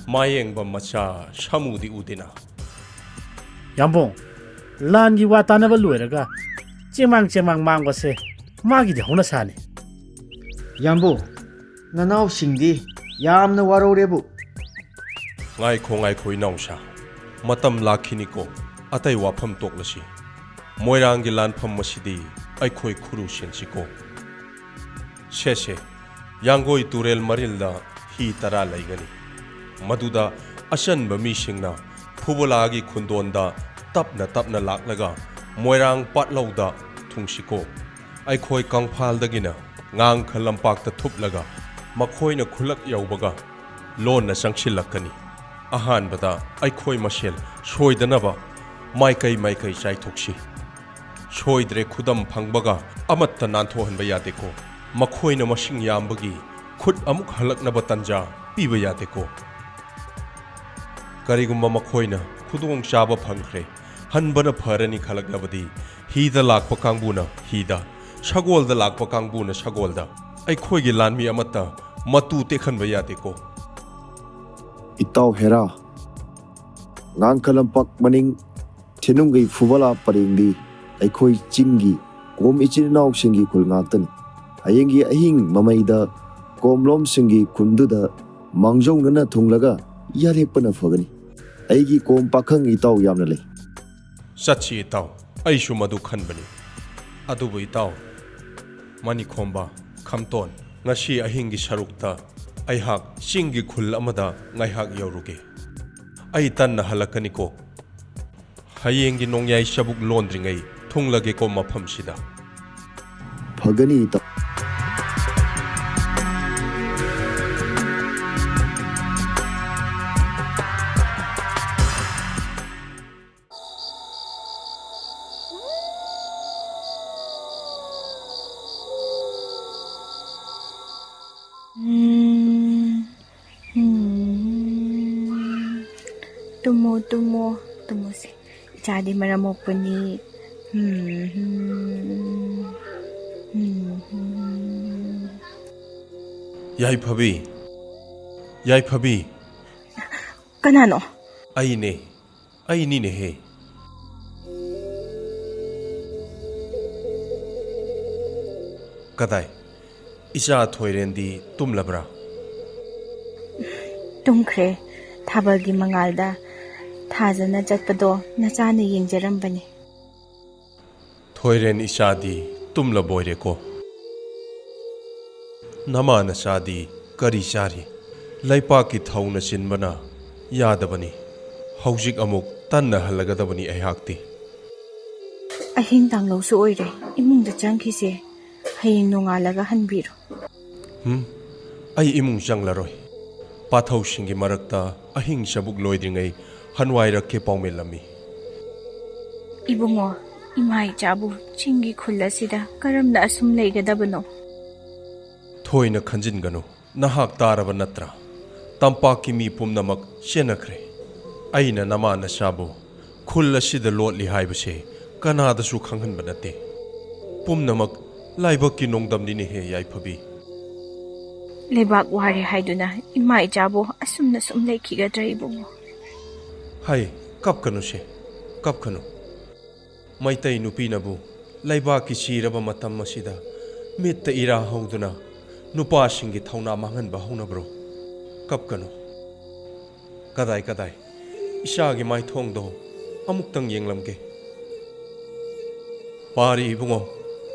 ꯃꯥꯌꯦꯡꯕ ꯃꯆꯥ ꯁꯥꯃꯨꯗꯤ ꯎꯗꯦꯅ꯫ ꯌꯥꯝꯕꯨꯡ, ꯂꯥꯟꯒꯤ ꯋꯥ ꯇꯥꯅꯕ ꯂꯣꯏꯔꯒ ꯆꯦꯃꯥꯡ ꯆꯦꯃꯥꯡ ꯃꯥꯡꯕꯁꯦ ꯃꯥꯒꯤꯗꯤ ꯍꯧꯅꯁꯥꯅꯤ꯫ ꯌꯥꯝꯕꯨꯡ, ꯅꯅꯥꯎꯁꯤꯡꯗꯤ ꯌꯥꯝꯅ ꯋꯥꯔꯧꯔꯦꯕꯨ꯫ ꯉꯥꯏꯈꯣ ꯉꯥꯏꯈꯣ ꯏꯅꯥꯎꯁꯥ, ꯃꯇꯝ ꯂꯥꯛꯈꯤꯅꯤꯀꯣ꯫ ꯑꯇꯩ ꯋꯥꯐꯝ ꯇꯣꯛꯂꯁꯤ꯫ ꯃꯣꯏꯔꯥꯡꯒꯤ ꯂꯥꯟꯐꯝ ꯑꯁꯤꯗꯤ ꯑꯩꯈꯣꯏ ꯈꯨꯔꯨ ꯁꯤꯟꯁꯤꯀꯣ꯫ ꯁꯦ ꯁꯦ, ꯌꯥꯡꯒꯣꯏ ꯇꯨꯔꯦꯜ ꯃꯔꯤꯜꯗ ꯍꯤ ꯇꯔꯥ ꯂꯩꯒꯅꯤ꯫ ꯃꯗꯨꯗ ꯑꯆꯟꯕ ꯃꯤꯁꯤꯡꯅ ꯐꯨꯕꯂꯥꯒꯤ ꯈꯨꯟꯗꯣꯟꯗ ꯇꯞꯅ ꯇꯞꯅ ꯂꯥꯛꯂꯒ ꯃꯣꯏꯔꯥꯡ ꯄꯥꯠꯂꯧꯗ ꯊꯨꯡꯁꯤꯀꯣ꯫ ꯑꯩꯈꯣꯏ ꯀꯪꯐꯥꯜꯗꯒꯤꯅ ꯉꯥꯡꯈ ꯂꯝꯄꯥꯛꯇ ꯊꯨꯞꯂꯒ ꯃꯈꯣꯏꯅ ꯈꯨꯜꯂꯛ ꯌꯧꯕꯒ ꯂꯣꯟꯅ ꯆꯪꯁꯤꯜꯂꯛꯀꯅꯤ꯫ ꯑꯍꯥꯟꯕꯗ ꯑꯩꯈꯣꯏ ꯃꯁꯦꯜ ꯁꯣꯏꯗꯅꯕ ꯃꯥꯏꯀꯩ ꯃꯥꯏꯀꯩ ꯆꯥꯏꯊꯣꯛꯁꯤ꯫ ꯁꯣꯏꯗ꯭ꯔꯦ, ꯈꯨꯗꯝ ꯐꯪꯕꯒ ꯑꯃꯠꯇ ꯅꯥꯟꯊꯣꯛꯍꯟꯕ ꯌꯥꯗꯦꯀꯣ꯫ ꯃꯈꯣꯏꯅ ꯃꯁꯤꯡ ꯌꯥꯝꯕꯒꯤ ꯈꯨꯠ ꯑꯃꯨꯛ ꯍꯜꯂꯛꯅꯕ ꯇꯟꯖꯥ ꯄꯤꯕ ꯌꯥꯗꯦꯀꯣ꯫ ꯀꯔꯤꯒꯨꯝꯕ ꯃꯈꯣꯏꯅ ꯈꯨꯗꯣꯡꯆꯥꯕ ꯐꯪꯈ꯭ꯔꯦ, ꯍꯟꯕꯅ ꯐꯔꯅꯤ ꯈꯜꯂꯛꯂꯕꯗꯤ, ꯍꯤꯗ ꯂꯥꯛꯄ ꯀꯥꯡꯕꯨꯅ ꯍꯤꯗ, ꯁꯒꯣꯜꯗ ꯂꯥꯛꯄ ꯀꯥꯡꯕꯨꯅ ꯁꯒꯣꯜꯗ꯫ ꯑꯩꯈꯣꯏꯒꯤ ꯂꯥꯟꯃꯤ ꯑꯃꯠꯇ ꯃꯇꯨ ꯇꯦꯛꯍꯟꯕ ꯌꯥꯗꯦꯀꯣ꯫ ꯏꯇꯥꯎ ꯍꯦꯔꯥ, ꯉꯥꯡꯈ ꯂꯝꯄꯥꯛ ꯃꯅꯤꯡ ꯊꯦꯅꯨꯡꯒꯩ ꯐꯨꯕꯂꯥ ꯄꯔꯦꯡꯗꯤ ꯑꯩꯈꯣꯏ ꯆꯤꯡꯒꯤ ꯀꯣꯝ ꯏꯆꯤꯟ ꯏꯅꯥꯎꯁꯤꯡꯒꯤ ꯈꯨꯜ ꯉꯥꯛꯇꯅꯤ꯫ ꯍꯌꯦꯡꯒꯤ ꯑꯍꯤꯡ ꯃꯃꯩꯗ ꯀꯣꯝꯂꯣꯝꯁꯤꯡꯒꯤ ꯈꯨꯟꯗꯨꯗ ꯃꯥꯡꯖꯧꯅꯅ ꯊꯨꯡꯂꯒ ꯌꯥꯔꯦꯛꯄꯅ ꯐꯒꯅꯤ꯫ ꯑꯩꯒꯤ ꯀꯣꯝ ꯄꯥꯈꯪ ꯏꯇꯥꯎ ꯌꯥꯝꯅ ꯂꯩ꯫ ꯆꯠꯁꯤ ꯏꯇꯥꯎ, ꯑꯩꯁꯨ ꯃꯗꯨ ꯈꯟꯕꯅꯤ꯫ ꯑꯗꯨꯕꯨ ꯏꯇꯥꯎ, ꯃꯅꯤꯈꯣꯝꯕ, ꯈꯝꯇꯣꯟ, ꯉꯁꯤ ꯑꯍꯤꯡꯒꯤ ꯁꯔꯨꯛꯇ ꯑꯩꯍꯥꯛ ꯆꯤꯡꯒꯤ ꯈꯨꯜ ꯑꯃꯗ ꯉꯥꯏꯍꯥꯛ ꯌꯧꯔꯨꯒꯦ꯫ ꯑꯩ ꯇꯟꯅ ꯍꯜꯂꯛꯀꯅꯤꯀꯣ꯫ ꯍꯌꯦꯡꯒꯤ ꯅꯣꯡꯌꯥꯏ ꯆꯕꯨꯛ ꯂꯣꯟꯗ꯭ꯔꯤꯉꯩ ꯊꯨꯡꯂꯒꯦꯀꯣ ꯃꯐꯝꯁꯤꯗ꯫ ꯐꯒꯅꯤ ꯏꯇꯥꯎ꯫ ꯎꯝ, ꯎꯝ. ꯇꯨꯝꯃꯣ, ꯇꯨꯝꯃꯣ, ꯇꯨꯝꯃꯣꯁꯦ꯫ ꯏꯆꯥꯗꯤ ꯃꯔꯝ ꯃꯣꯛꯄꯅꯤ꯫ ꯎꯝ, ꯎꯝ, ꯎꯝ, ꯎꯝ. ꯌꯥꯏꯐꯕꯤ, ꯌꯥꯏꯐꯕꯤ꯫ ꯀꯅꯥꯅꯣ? ꯑꯩꯅꯦ, ꯑꯩꯅꯤꯅꯦꯍꯦ꯫ ꯀꯗꯥꯏ, ꯏꯆꯥ ꯊꯣꯏꯔꯦꯟꯗꯤ ꯇꯨꯝꯂꯕ꯭ꯔꯥ? ꯇꯨꯝꯈ꯭ꯔꯦ꯫ ꯊꯥꯕꯜꯒꯤ ꯃꯉꯥꯜꯗ ꯊꯥꯖꯅ ꯆꯠꯄꯗꯣ ꯅꯆꯥꯅ ꯌꯦꯡꯖꯔꯝꯕꯅꯤ꯫ ꯊꯣꯏꯔꯦꯟ ꯏꯆꯥꯗꯤ ꯇꯨꯝꯂꯕꯣꯏꯔꯦꯀꯣ꯫ ꯅꯃꯥ ꯅꯆꯥꯗꯤ ꯀꯔꯤ ꯆꯥꯔꯤ? ꯂꯩꯄꯥꯛꯀꯤ ꯊꯧꯅ ꯆꯤꯟꯕꯅ ꯌꯥꯗꯕꯅꯤ꯫ ꯍꯧꯖꯤꯛ ꯑꯃꯨꯛ ꯇꯟꯅ ꯍꯜꯂꯒꯗꯕꯅꯤ ꯑꯩꯍꯥꯛꯇꯤ꯫ ꯑꯍꯤꯡ ꯇꯥꯡꯂꯧꯁꯨ ꯑꯣꯏꯔꯦ꯫ ꯏꯃꯨꯡꯗ ꯆꯪꯈꯤꯁꯦ꯫ ꯍꯌꯦꯡ ꯅꯣꯡꯉꯥꯜꯂꯒ ꯍꯟꯕꯤꯔꯣ꯫ ꯍꯨꯝ, ꯑꯩ ꯏꯃꯨꯡ ꯆꯪꯂꯔꯣꯏ꯫ ꯄꯥꯊꯧꯁꯤꯡꯒꯤ ꯃꯔꯛꯇ ꯑꯍꯤꯡ ꯆꯕꯨꯛ ꯂꯣꯏꯗ꯭ꯔꯤꯉꯩ ꯍꯟꯋꯥꯏꯔꯛꯀꯦ ꯄꯥꯎꯃꯦꯜꯂꯝꯃꯤ꯫ ꯏꯕꯨꯡꯉꯣ, ꯏꯃꯥ ꯏꯆꯥꯕꯨ ꯆꯤꯡꯒꯤ ꯈꯨꯜ ꯑꯁꯤꯗ ꯀꯔꯝꯅ ꯑꯁꯨꯝ ꯂꯩꯒꯗꯕꯅꯣ? ꯊꯣꯏꯅ ꯈꯟꯖꯤꯟꯒꯅꯨ, ꯅꯍꯥꯛ ꯇꯥꯔꯕ ꯅꯠꯇ꯭ꯔꯥ? ꯇꯝꯄꯥꯛꯀꯤ ꯃꯤ ꯄꯨꯝꯅꯃꯛ ꯆꯦꯟꯅꯈ꯭ꯔꯦ꯫ ꯑꯩꯅ ꯅꯃꯥ ꯅꯆꯥꯕꯨ ꯈꯨꯜ ꯑꯁꯤꯗ ꯂꯣꯠꯂꯤ ꯍꯥꯏꯕꯁꯦ ꯀꯅꯥꯗꯁꯨ ꯈꯪꯍꯟꯕ ꯅꯠꯇꯦ꯫ ꯄꯨꯝꯅꯃꯛ ꯂꯥꯏꯕꯛꯀꯤ ꯅꯣꯡꯗꯝꯅꯤꯅꯦꯍꯦ, ꯌꯥꯏꯐꯕꯤ꯫ ꯂꯩꯕꯥꯛ ꯋꯥꯔꯦ ꯍꯥꯏꯗꯨꯅ ꯏꯃꯥ ꯏꯆꯥꯕꯨ ꯑꯁꯨꯝꯅ ꯁꯨꯝ ꯂꯩꯈꯤꯒꯗ꯭ꯔꯥ, ꯏꯕꯨꯡꯉꯣ? ꯍꯩ, ꯀꯞꯀꯅꯨꯁꯦ, ꯀꯞꯀꯅꯨ꯫ ꯃꯩꯇꯩ ꯅꯨꯄꯤꯅꯕꯨ ꯂꯩꯕꯥꯛꯀꯤ ꯆꯤꯔꯕ ꯃꯇꯝ ꯑꯁꯤꯗ ꯃꯤꯠꯇ ꯏꯔꯥ ꯍꯧꯗꯨꯅ ꯅꯨꯄꯥꯁꯤꯡꯒꯤ ꯊꯧꯅꯥ ꯃꯥꯡꯍꯟꯕ ꯍꯧꯅꯕ꯭ꯔꯣ? ꯀꯞꯀꯅꯨ꯫ ꯀꯗꯥꯏ, ꯀꯗꯥꯏ? ꯏꯆꯥꯒꯤ ꯃꯥꯏꯊꯣꯡꯗꯣ ꯑꯃꯨꯛꯇꯪ ꯌꯦꯡꯂꯝꯒꯦ꯫ ꯄꯥꯔꯤ ꯏꯕꯨꯡꯉꯣ,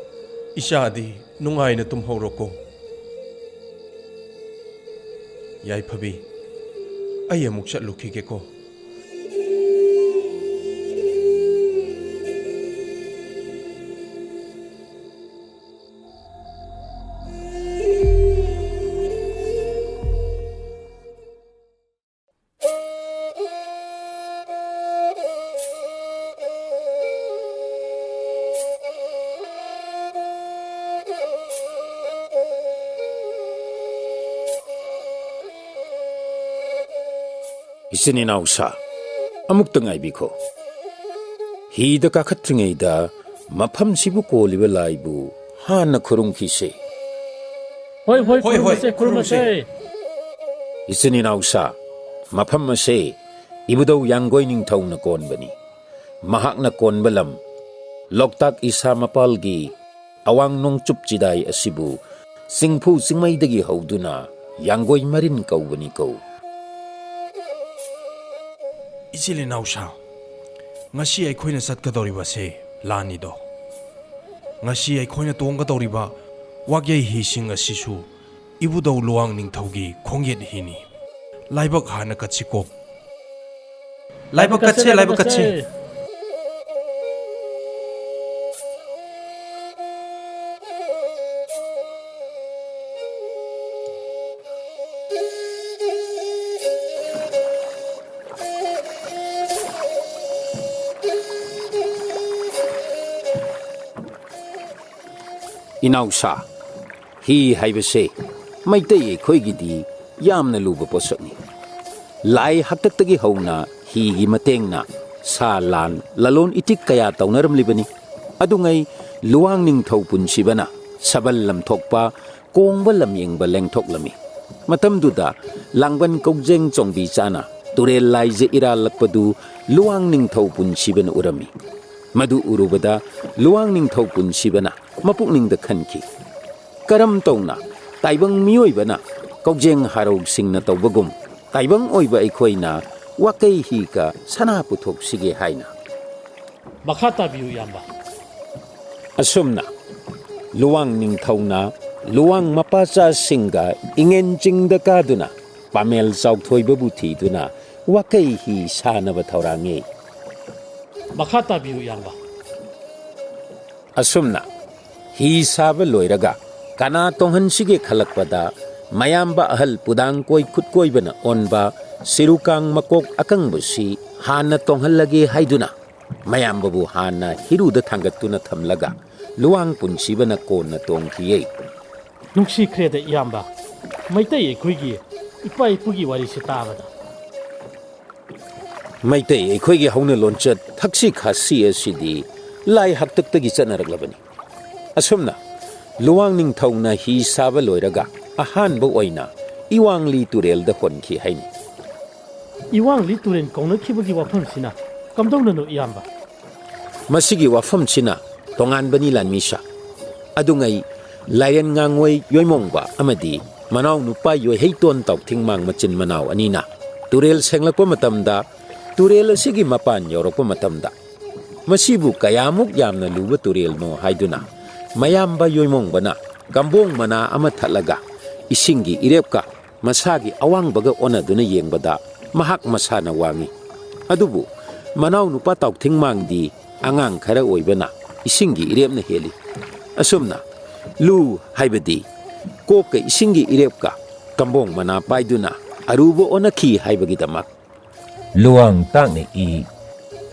ꯏꯆꯥꯗꯤ ꯅꯨꯡꯉꯥꯏꯅ ꯇꯨꯝꯍꯧꯔꯣꯀꯣ꯫ ꯌꯥꯏꯐꯕꯤ, ꯑꯩ ꯑꯃꯨꯛ ꯆꯠꯂꯨꯈꯤꯒꯦꯀꯣ꯫ ꯏꯆꯤꯟ ꯏꯅꯥꯎ ꯁꯥ, ꯑꯃꯨꯛꯇ ꯉꯥꯏꯕꯤꯈꯣ꯫ ꯍꯤꯗ ꯀꯥꯈꯠꯇ꯭ꯔꯤꯉꯩꯗ ꯃꯐꯝꯁꯤꯕꯨ ꯀꯣꯜꯂꯤꯕ ꯂꯥꯏꯕꯨ ꯍꯥꯟꯅ ꯈꯨꯔꯨꯝꯈꯤꯁꯦ꯫ ꯍꯣꯏ, ꯍꯣꯏ, ꯍꯣꯏ, ꯍꯣꯏ, ꯈꯨꯔꯨꯝꯃꯁꯦ, ꯈꯨꯔꯨꯝꯃꯁꯦ꯫ ꯏꯆꯤꯟ ꯏꯅꯥꯎ ꯁꯥ, ꯃꯐꯝ ꯑꯁꯦ ꯏꯕꯨꯙꯧ ꯌꯥꯡꯒꯣꯏ ꯅꯤꯡꯊꯧꯅ ꯀꯣꯟꯕꯅꯤ꯫ ꯃꯍꯥꯛꯅ ꯀꯣꯟꯕ ꯂꯝ ꯂꯣꯛꯇꯥꯛ ꯏꯁꯥ ꯃꯄꯥꯜꯒꯤ ꯑꯋꯥꯡ ꯅꯣꯡꯆꯨꯞ ꯆꯤꯗꯥꯏ ꯑꯁꯤꯕꯨ ꯆꯤꯡꯐꯨ ꯆꯤꯡꯃꯩꯗꯒꯤ ꯍꯧꯗꯨꯅ ꯌꯥꯡꯒꯣꯏ ꯃꯔꯤꯟ ꯀꯧꯕꯅꯤꯀꯣ꯫ ꯏꯆꯤꯜ ꯏꯅꯥꯎꯁꯥ, ꯉꯁꯤ ꯑꯩꯈꯣꯏꯅ ꯆꯠꯀꯗꯧꯔꯤꯕꯁꯦ ꯂꯥꯟꯅꯤꯗꯣ꯫ ꯉꯁꯤ ꯑꯩꯈꯣꯏꯅ ꯇꯣꯡꯒꯗꯧꯔꯤꯕ ꯋꯥꯌꯦꯜ ꯍꯤꯁꯤꯡ ꯑꯁꯤꯁꯨ ꯏꯕꯨꯙꯧ ꯂꯨꯋꯥꯡ ꯅꯤꯡꯊꯧꯒꯤ ꯈꯣꯡꯌꯦꯠ ꯍꯤꯅꯤ꯫ ꯂꯥꯏꯕꯛ ꯍꯥꯟꯅ ꯀꯠꯁꯤꯀꯣ꯫ ꯂꯥꯏꯕꯛ ꯀꯠꯁꯦ, ꯂꯥꯏꯕꯛ ꯀꯠꯁꯦ꯫ ꯏꯅꯥꯎꯁꯥ, ꯍꯤ ꯍꯥꯏꯕꯁꯦ ꯃꯩꯇꯩ ꯑꯩꯈꯣꯏꯒꯤꯗꯤ ꯌꯥꯝꯅ ꯂꯨꯕ ꯄꯣꯠꯁꯛꯅꯤ꯫ ꯂꯥꯏ ꯍꯥꯛꯇꯛꯇꯒꯤ ꯍꯧꯅ ꯍꯤꯒꯤ ꯃꯇꯦꯡꯅ ꯁꯥ ꯂꯥꯟ, ꯂꯂꯣꯟ ꯏꯇꯤꯛ ꯀꯌꯥ ꯇꯧꯅꯔꯝꯂꯤꯕꯅꯤ꯫ ꯑꯗꯨꯉꯩ ꯂꯨꯋꯥꯡ ꯅꯤꯡꯊꯧ ꯄꯨꯟꯁꯤꯕꯅ ꯁꯕꯜ ꯂꯝꯊꯣꯛꯄ, ꯀꯣꯡꯕ ꯂꯝꯌꯦꯡꯕ ꯂꯦꯡꯊꯣꯛꯂꯝꯃꯤ꯫ ꯃꯇꯝꯗꯨꯗ ꯂꯥꯡꯕꯟ ꯀꯧꯖꯦꯡ ꯆꯣꯡꯕꯤ ꯆꯥꯅ ꯇꯨꯔꯦꯜ ꯂꯥꯏꯖ ꯏꯔꯥꯜꯂꯛꯄꯗꯨ ꯂꯨꯋꯥꯡ ꯅꯤꯡꯊꯧ ꯄꯨꯟꯁꯤꯕꯅ ꯎꯔꯝꯃꯤ꯫ ꯃꯗꯨ ꯎꯔꯨꯕꯗ ꯂꯨꯋꯥꯡ ꯅꯤꯡꯊꯧ ꯄꯨꯟꯁꯤꯕꯅ ꯃꯄꯨꯛꯅꯤꯡꯗ ꯈꯟꯈꯤ, "ꯀꯔꯝ ꯇꯧꯅ ꯇꯥꯏꯕꯪ ꯃꯤꯑꯣꯏꯕꯅ ꯀꯧꯖꯦꯡ ꯍꯥꯔꯧꯁꯤꯡꯅ ꯇꯧꯕꯒꯨꯝ ꯇꯥꯏꯕꯪ ꯑꯣꯏꯕ ꯑꯩꯈꯣꯏꯅ ꯋꯥꯀꯩ ꯍꯤꯒ ꯁꯅꯥ ꯄꯨꯊꯣꯛꯁꯤꯒꯦ?" ꯍꯥꯏꯅ꯫ ꯃꯈꯥ ꯇꯥꯕꯤꯌꯨ, ꯏꯌꯥꯝꯕ꯫ ꯑꯁꯨꯝꯅ ꯂꯨꯋꯥꯡ ꯅꯤꯡꯊꯧꯅ ꯂꯨꯋꯥꯡ ꯃꯄꯥꯆꯥꯁꯤꯡꯒ ꯏꯉꯦꯟ ꯆꯤꯡꯗ ꯀꯥꯗꯨꯅ ꯄꯥꯃꯦꯜ ꯆꯥꯎꯊꯣꯏꯕꯕꯨ ꯊꯤꯗꯨꯅ ꯋꯥꯀꯩ ꯍꯤ ꯁꯥꯅꯕ ꯊꯧꯔꯥꯡꯉꯤ꯫ ꯃꯈꯥ ꯇꯥꯕꯤꯌꯨ, ꯏꯌꯥꯝꯕ꯫ ꯑꯁꯨꯝꯅ ꯍꯤ ꯁꯥꯕ ꯂꯣꯏꯔꯒ ꯀꯅꯥ ꯇꯣꯡꯍꯟꯁꯤꯒꯦ ꯈꯜꯂꯛꯄꯗ, ꯃꯌꯥꯝꯕ ꯑꯍꯜ ꯄꯨꯗꯥꯡ ꯀꯣꯏ ꯈꯨꯠꯀꯣꯏꯕꯅ ꯑꯣꯟꯕ ꯁꯤꯔꯨꯀꯥꯡ ꯃꯀꯣꯛ ꯑꯀꯪꯕꯁꯤ ꯍꯥꯟꯅ ꯇꯣꯡꯍꯜꯂꯒꯦ ꯍꯥꯏꯗꯨꯅ ꯃꯌꯥꯝꯕꯕꯨ ꯍꯥꯟꯅ ꯍꯤꯔꯨꯗ ꯊꯥꯡꯒꯠꯇꯨꯅ ꯊꯝꯂꯒ ꯂꯨꯋꯥꯡ ꯄꯨꯟꯁꯤꯕꯅ ꯀꯣꯟꯅ ꯇꯣꯡꯈꯤꯌꯦ꯫ ꯅꯨꯡꯁꯤꯈ꯭ꯔꯦꯗ ꯏꯌꯥꯝꯕ, ꯃꯩꯇꯩ ꯑꯩꯈꯣꯏꯒꯤ ꯏꯄꯥ ꯏꯄꯨꯒꯤ ꯋꯥꯔꯤꯁꯤ ꯇꯥꯕꯗ꯫ ꯃꯩꯇꯩ ꯑꯩꯈꯣꯏꯒꯤ ꯍꯧꯅ ꯂꯣꯟꯆꯠ ꯊꯛꯁꯤ ꯈꯥꯁꯤ ꯑꯁꯤꯗꯤ ꯂꯥꯏ ꯍꯥꯛꯇꯛꯇꯒꯤ ꯆꯠꯅꯔꯛꯂꯕꯅꯤ꯫ ꯑꯁꯨꯝꯅ ꯂꯨꯋꯥꯡ ꯅꯤꯡꯊꯧꯅ ꯍꯤ ꯁꯥꯕ ꯂꯣꯏꯔꯒ ꯑꯍꯥꯟꯕ ꯑꯣꯏꯅ ꯏꯋꯥꯡꯂꯤ ꯇꯨꯔꯦꯜꯗ ꯍꯣꯟꯈꯤ ꯍꯥꯏꯅꯤ꯫ ꯏꯋꯥꯡꯂꯤ ꯇꯨꯔꯦꯜ ꯀꯧꯅꯈꯤꯕꯒꯤ ꯋꯥꯐꯝꯁꯤꯅ ꯀꯝꯗꯧꯅꯅꯣ, ꯏꯌꯥꯝꯕ? ꯃꯁꯤꯒꯤ ꯋꯥꯐꯝꯁꯤꯅ ꯇꯣꯉꯥꯟꯕꯅꯤ, ꯂꯥꯟꯃꯤꯁꯥ꯫ ꯑꯗꯨꯉꯩ ꯂꯥꯏꯔꯦꯟ ꯉꯥꯡꯉꯣꯏ ꯌꯣꯏꯃꯣꯡꯕ ꯑꯃꯗꯤ ꯃꯅꯥꯎ ꯅꯨꯄꯥ ꯌꯣꯏꯍꯩꯇꯣꯟ ꯇꯥꯎꯊꯤꯡꯃꯥꯡ ꯃꯆꯤꯟ ꯃꯅꯥꯎ ꯑꯅꯤꯅ ꯇꯨꯔꯦꯜ ꯁꯦꯡꯂꯛꯄ ꯃꯇꯝꯗ, ꯇꯨꯔꯦꯜ ꯑꯁꯤꯒꯤ ꯃꯄꯥꯟ ꯌꯧꯔꯛꯄ ꯃꯇꯝꯗ, "ꯃꯁꯤꯕꯨ ꯀꯌꯥꯃꯨꯛ ꯌꯥꯝꯅ ꯂꯨꯕ ꯇꯨꯔꯦꯜꯅꯣ?" ꯍꯥꯏꯗꯨꯅ ꯃꯌꯥꯝꯕ ꯌꯣꯏꯃꯣꯡꯕꯅ ꯀꯝꯕꯣꯡ ꯃꯅꯥ ꯑꯃ ꯊꯠꯂꯒ ꯏꯁꯤꯡꯒꯤ ꯏꯔꯦꯞꯀ ꯃꯁꯥꯒꯤ ꯑꯋꯥꯡꯕꯒ ꯑꯣꯟꯅꯗꯨꯅ ꯌꯦꯡꯕꯗ ꯃꯍꯥꯛ ꯃꯁꯥꯅ ꯋꯥꯡꯉꯤ꯫ ꯑꯗꯨꯕꯨ ꯃꯅꯥꯎ ꯅꯨꯄꯥ ꯇꯥꯎꯊꯤꯡꯃꯥꯡꯗꯤ ꯑꯉꯥꯡ ꯈꯔ ꯑꯣꯏꯕꯅ ꯏꯁꯤꯡꯒꯤ ꯏꯔꯦꯞꯅ ꯍꯦꯜꯂꯤ꯫ ꯑꯁꯨꯝꯅ ꯂꯨ ꯍꯥꯏꯕꯗꯤ ꯀꯣꯛꯀ ꯏꯁꯤꯡꯒꯤ ꯏꯔꯦꯞꯀ ꯀꯝꯕꯣꯡ ꯃꯅꯥ ꯄꯥꯏꯗꯨꯅ ꯑꯔꯨꯕ ꯑꯣꯟꯅꯈꯤ ꯍꯥꯏꯕꯒꯤꯗꯃꯛ Luwang ꯇꯥꯛꯅ E,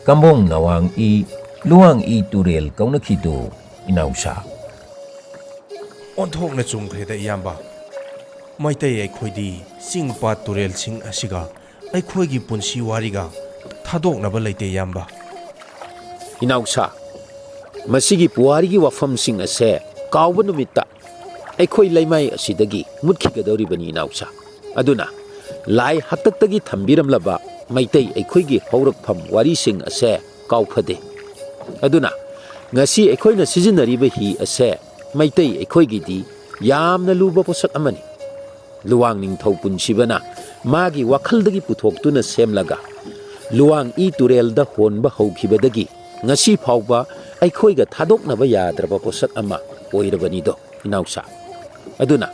ꯀꯝꯕꯣꯡ ꯅꯋꯥꯡ E, Luwang E ꯇꯨꯔꯦꯜ ꯀꯧꯅꯈꯤꯗꯨ, ꯏꯅꯥꯎꯁꯥ꯫ ꯑꯣꯟꯊꯣꯛꯅ ꯆꯨꯝꯈ꯭ꯔꯦꯗ, ꯏꯌꯥꯝꯕ꯫ ꯃꯩꯇꯩ ꯑꯩꯈꯣꯏꯗꯤ ꯆꯤꯡ ꯄꯥꯠ ꯇꯨꯔꯦꯜꯁꯤꯡ ꯑꯁꯤꯒ ꯑꯩꯈꯣꯏꯒꯤ ꯄꯨꯟꯁꯤ ꯋꯥꯔꯤꯒ ꯊꯥꯗꯣꯛꯅꯕ ꯂꯩꯇꯦ, ꯏꯌꯥꯝꯕ꯫ ꯏꯅꯥꯎꯁꯥ, ꯃꯁꯤꯒꯤ ꯄꯨꯋꯥꯔꯤꯒꯤ ꯋꯥꯐꯝꯁꯤꯡ ꯑꯁꯦ ꯀꯥꯎꯕ ꯅꯨꯃꯤꯠꯇ ꯑꯩꯈꯣꯏ ꯂꯩꯃꯥꯏ ꯑꯁꯤꯗꯒꯤ ꯃꯨꯠꯈꯤꯒꯗꯧꯔꯤꯕꯅꯤ, ꯏꯅꯥꯎꯁꯥ꯫ ꯑꯗꯨꯅ ꯂꯥꯏ ꯍꯥꯛꯇꯛꯇꯒꯤ ꯊꯝꯕꯤꯔꯝꯂꯕ ꯃꯩꯇꯩ ꯑꯩꯈꯣꯏꯒꯤ ꯍꯧꯔꯛꯐꯝ ꯋꯥꯔꯤꯁꯤꯡ ꯑꯁꯦ ꯀꯥꯎꯐꯗꯦ꯫ ꯑꯗꯨꯅ ꯉꯁꯤ ꯑꯩꯈꯣꯏꯅ ꯁꯤꯖꯤꯟꯅꯔꯤꯕ ꯍꯤ ꯑꯁꯦ ꯃꯩꯇꯩ ꯑꯩꯈꯣꯏꯒꯤꯗꯤ ꯌꯥꯝꯅ ꯂꯨꯕ ꯄꯣꯠꯁꯛ ꯑꯃꯅꯤ꯫ ꯂꯨꯋꯥꯡ ꯅꯤꯡꯊꯧ ꯄꯨꯟꯁꯤꯕꯅ ꯃꯥꯒꯤ ꯋꯥꯈꯜꯗꯒꯤ ꯄꯨꯊꯣꯛꯇꯨꯅ ꯁꯦꯝꯂꯒ ꯂꯨꯋꯥꯡ ꯏ ꯇꯨꯔꯦꯜꯗ ꯍꯣꯟꯕ ꯍꯧꯈꯤꯕꯗꯒꯤ ꯉꯁꯤ ꯐꯥꯎꯕ ꯑꯩꯈꯣꯏꯒ ꯊꯥꯗꯣꯛꯅꯕ ꯌꯥꯗ꯭ꯔꯕ ꯄꯣꯠꯁꯛ ꯑꯃ ꯑꯣꯏꯔꯕꯅꯤꯗꯣ, ꯏꯅꯥꯎꯁꯥ꯫ ꯑꯗꯨꯅ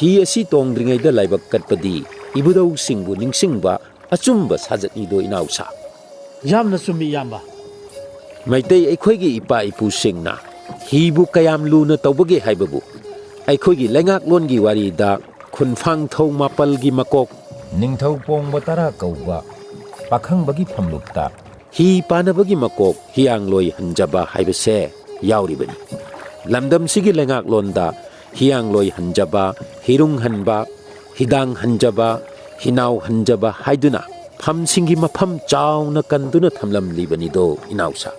ꯍꯤ ꯑꯁꯤ ꯇꯣꯡꯗ꯭ꯔꯤꯉꯩꯗ ꯂꯥꯏꯕꯛ ꯀꯠꯄꯗꯤ ꯏꯕꯨꯙꯧꯁꯤꯡꯕꯨ ꯅꯤꯡꯁꯤꯡꯕ ꯑꯆꯨꯝꯕ ꯁꯥꯖꯠꯅꯤꯗꯣ, ꯏꯅꯥꯎꯁꯥ꯫ ꯌꯥꯝꯅ ꯆꯨꯝꯃꯤ, ꯏꯌꯥꯝꯕ꯫ ꯃꯩꯇꯩ ꯑꯩꯈꯣꯏꯒꯤ ꯏꯄꯥ ꯏꯄꯨꯁꯤꯡꯅ ꯍꯤꯕꯨ ꯀꯌꯥꯝ ꯂꯨꯅ ꯇꯧꯕꯒꯦ ꯍꯥꯏꯕꯕꯨ ꯑꯩꯈꯣꯏꯒꯤ ꯂꯩꯉꯥꯛꯂꯣꯟꯒꯤ ꯋꯥꯔꯤꯗ ꯈꯨꯟꯐꯥꯡꯊꯧ ꯃꯥꯄꯜꯒꯤ ꯃꯀꯣꯛ, ꯅꯤꯡꯊꯧ ꯄꯣꯡꯕ ꯇꯔꯥ ꯀꯧꯕ ꯄꯥꯈꯪꯕꯒꯤ ꯐꯝꯂꯨꯞꯇ ꯍꯤ ꯄꯥꯅꯕꯒꯤ ꯃꯀꯣꯛ ꯍꯤꯌꯥꯡꯂꯣꯏ ꯍꯟꯖꯕ ꯍꯥꯏꯕꯁꯦ ꯌꯥꯎꯔꯤꯕꯅꯤ꯫ ꯂꯝꯗꯝꯁꯤꯒꯤ ꯂꯩꯉꯥꯛꯂꯣꯟꯗ ꯍꯤꯌꯥꯡꯂꯣꯏ ꯍꯟꯖꯕ, ꯍꯤꯔꯨꯡ ꯍꯟꯕ, ꯍꯤꯗꯥꯡ ꯍꯟꯖꯕ, ꯍꯤꯅꯥꯎ ꯍꯟꯖꯕ ꯍꯥꯏꯗꯨꯅ ꯐꯝꯁꯤꯡꯒꯤ ꯃꯐꯝ ꯆꯥꯎꯅ ꯀꯟꯗꯨꯅ ꯊꯝꯂꯝꯂꯤꯕꯅꯤꯗꯣ, ꯏꯅꯥꯎꯁꯥ꯫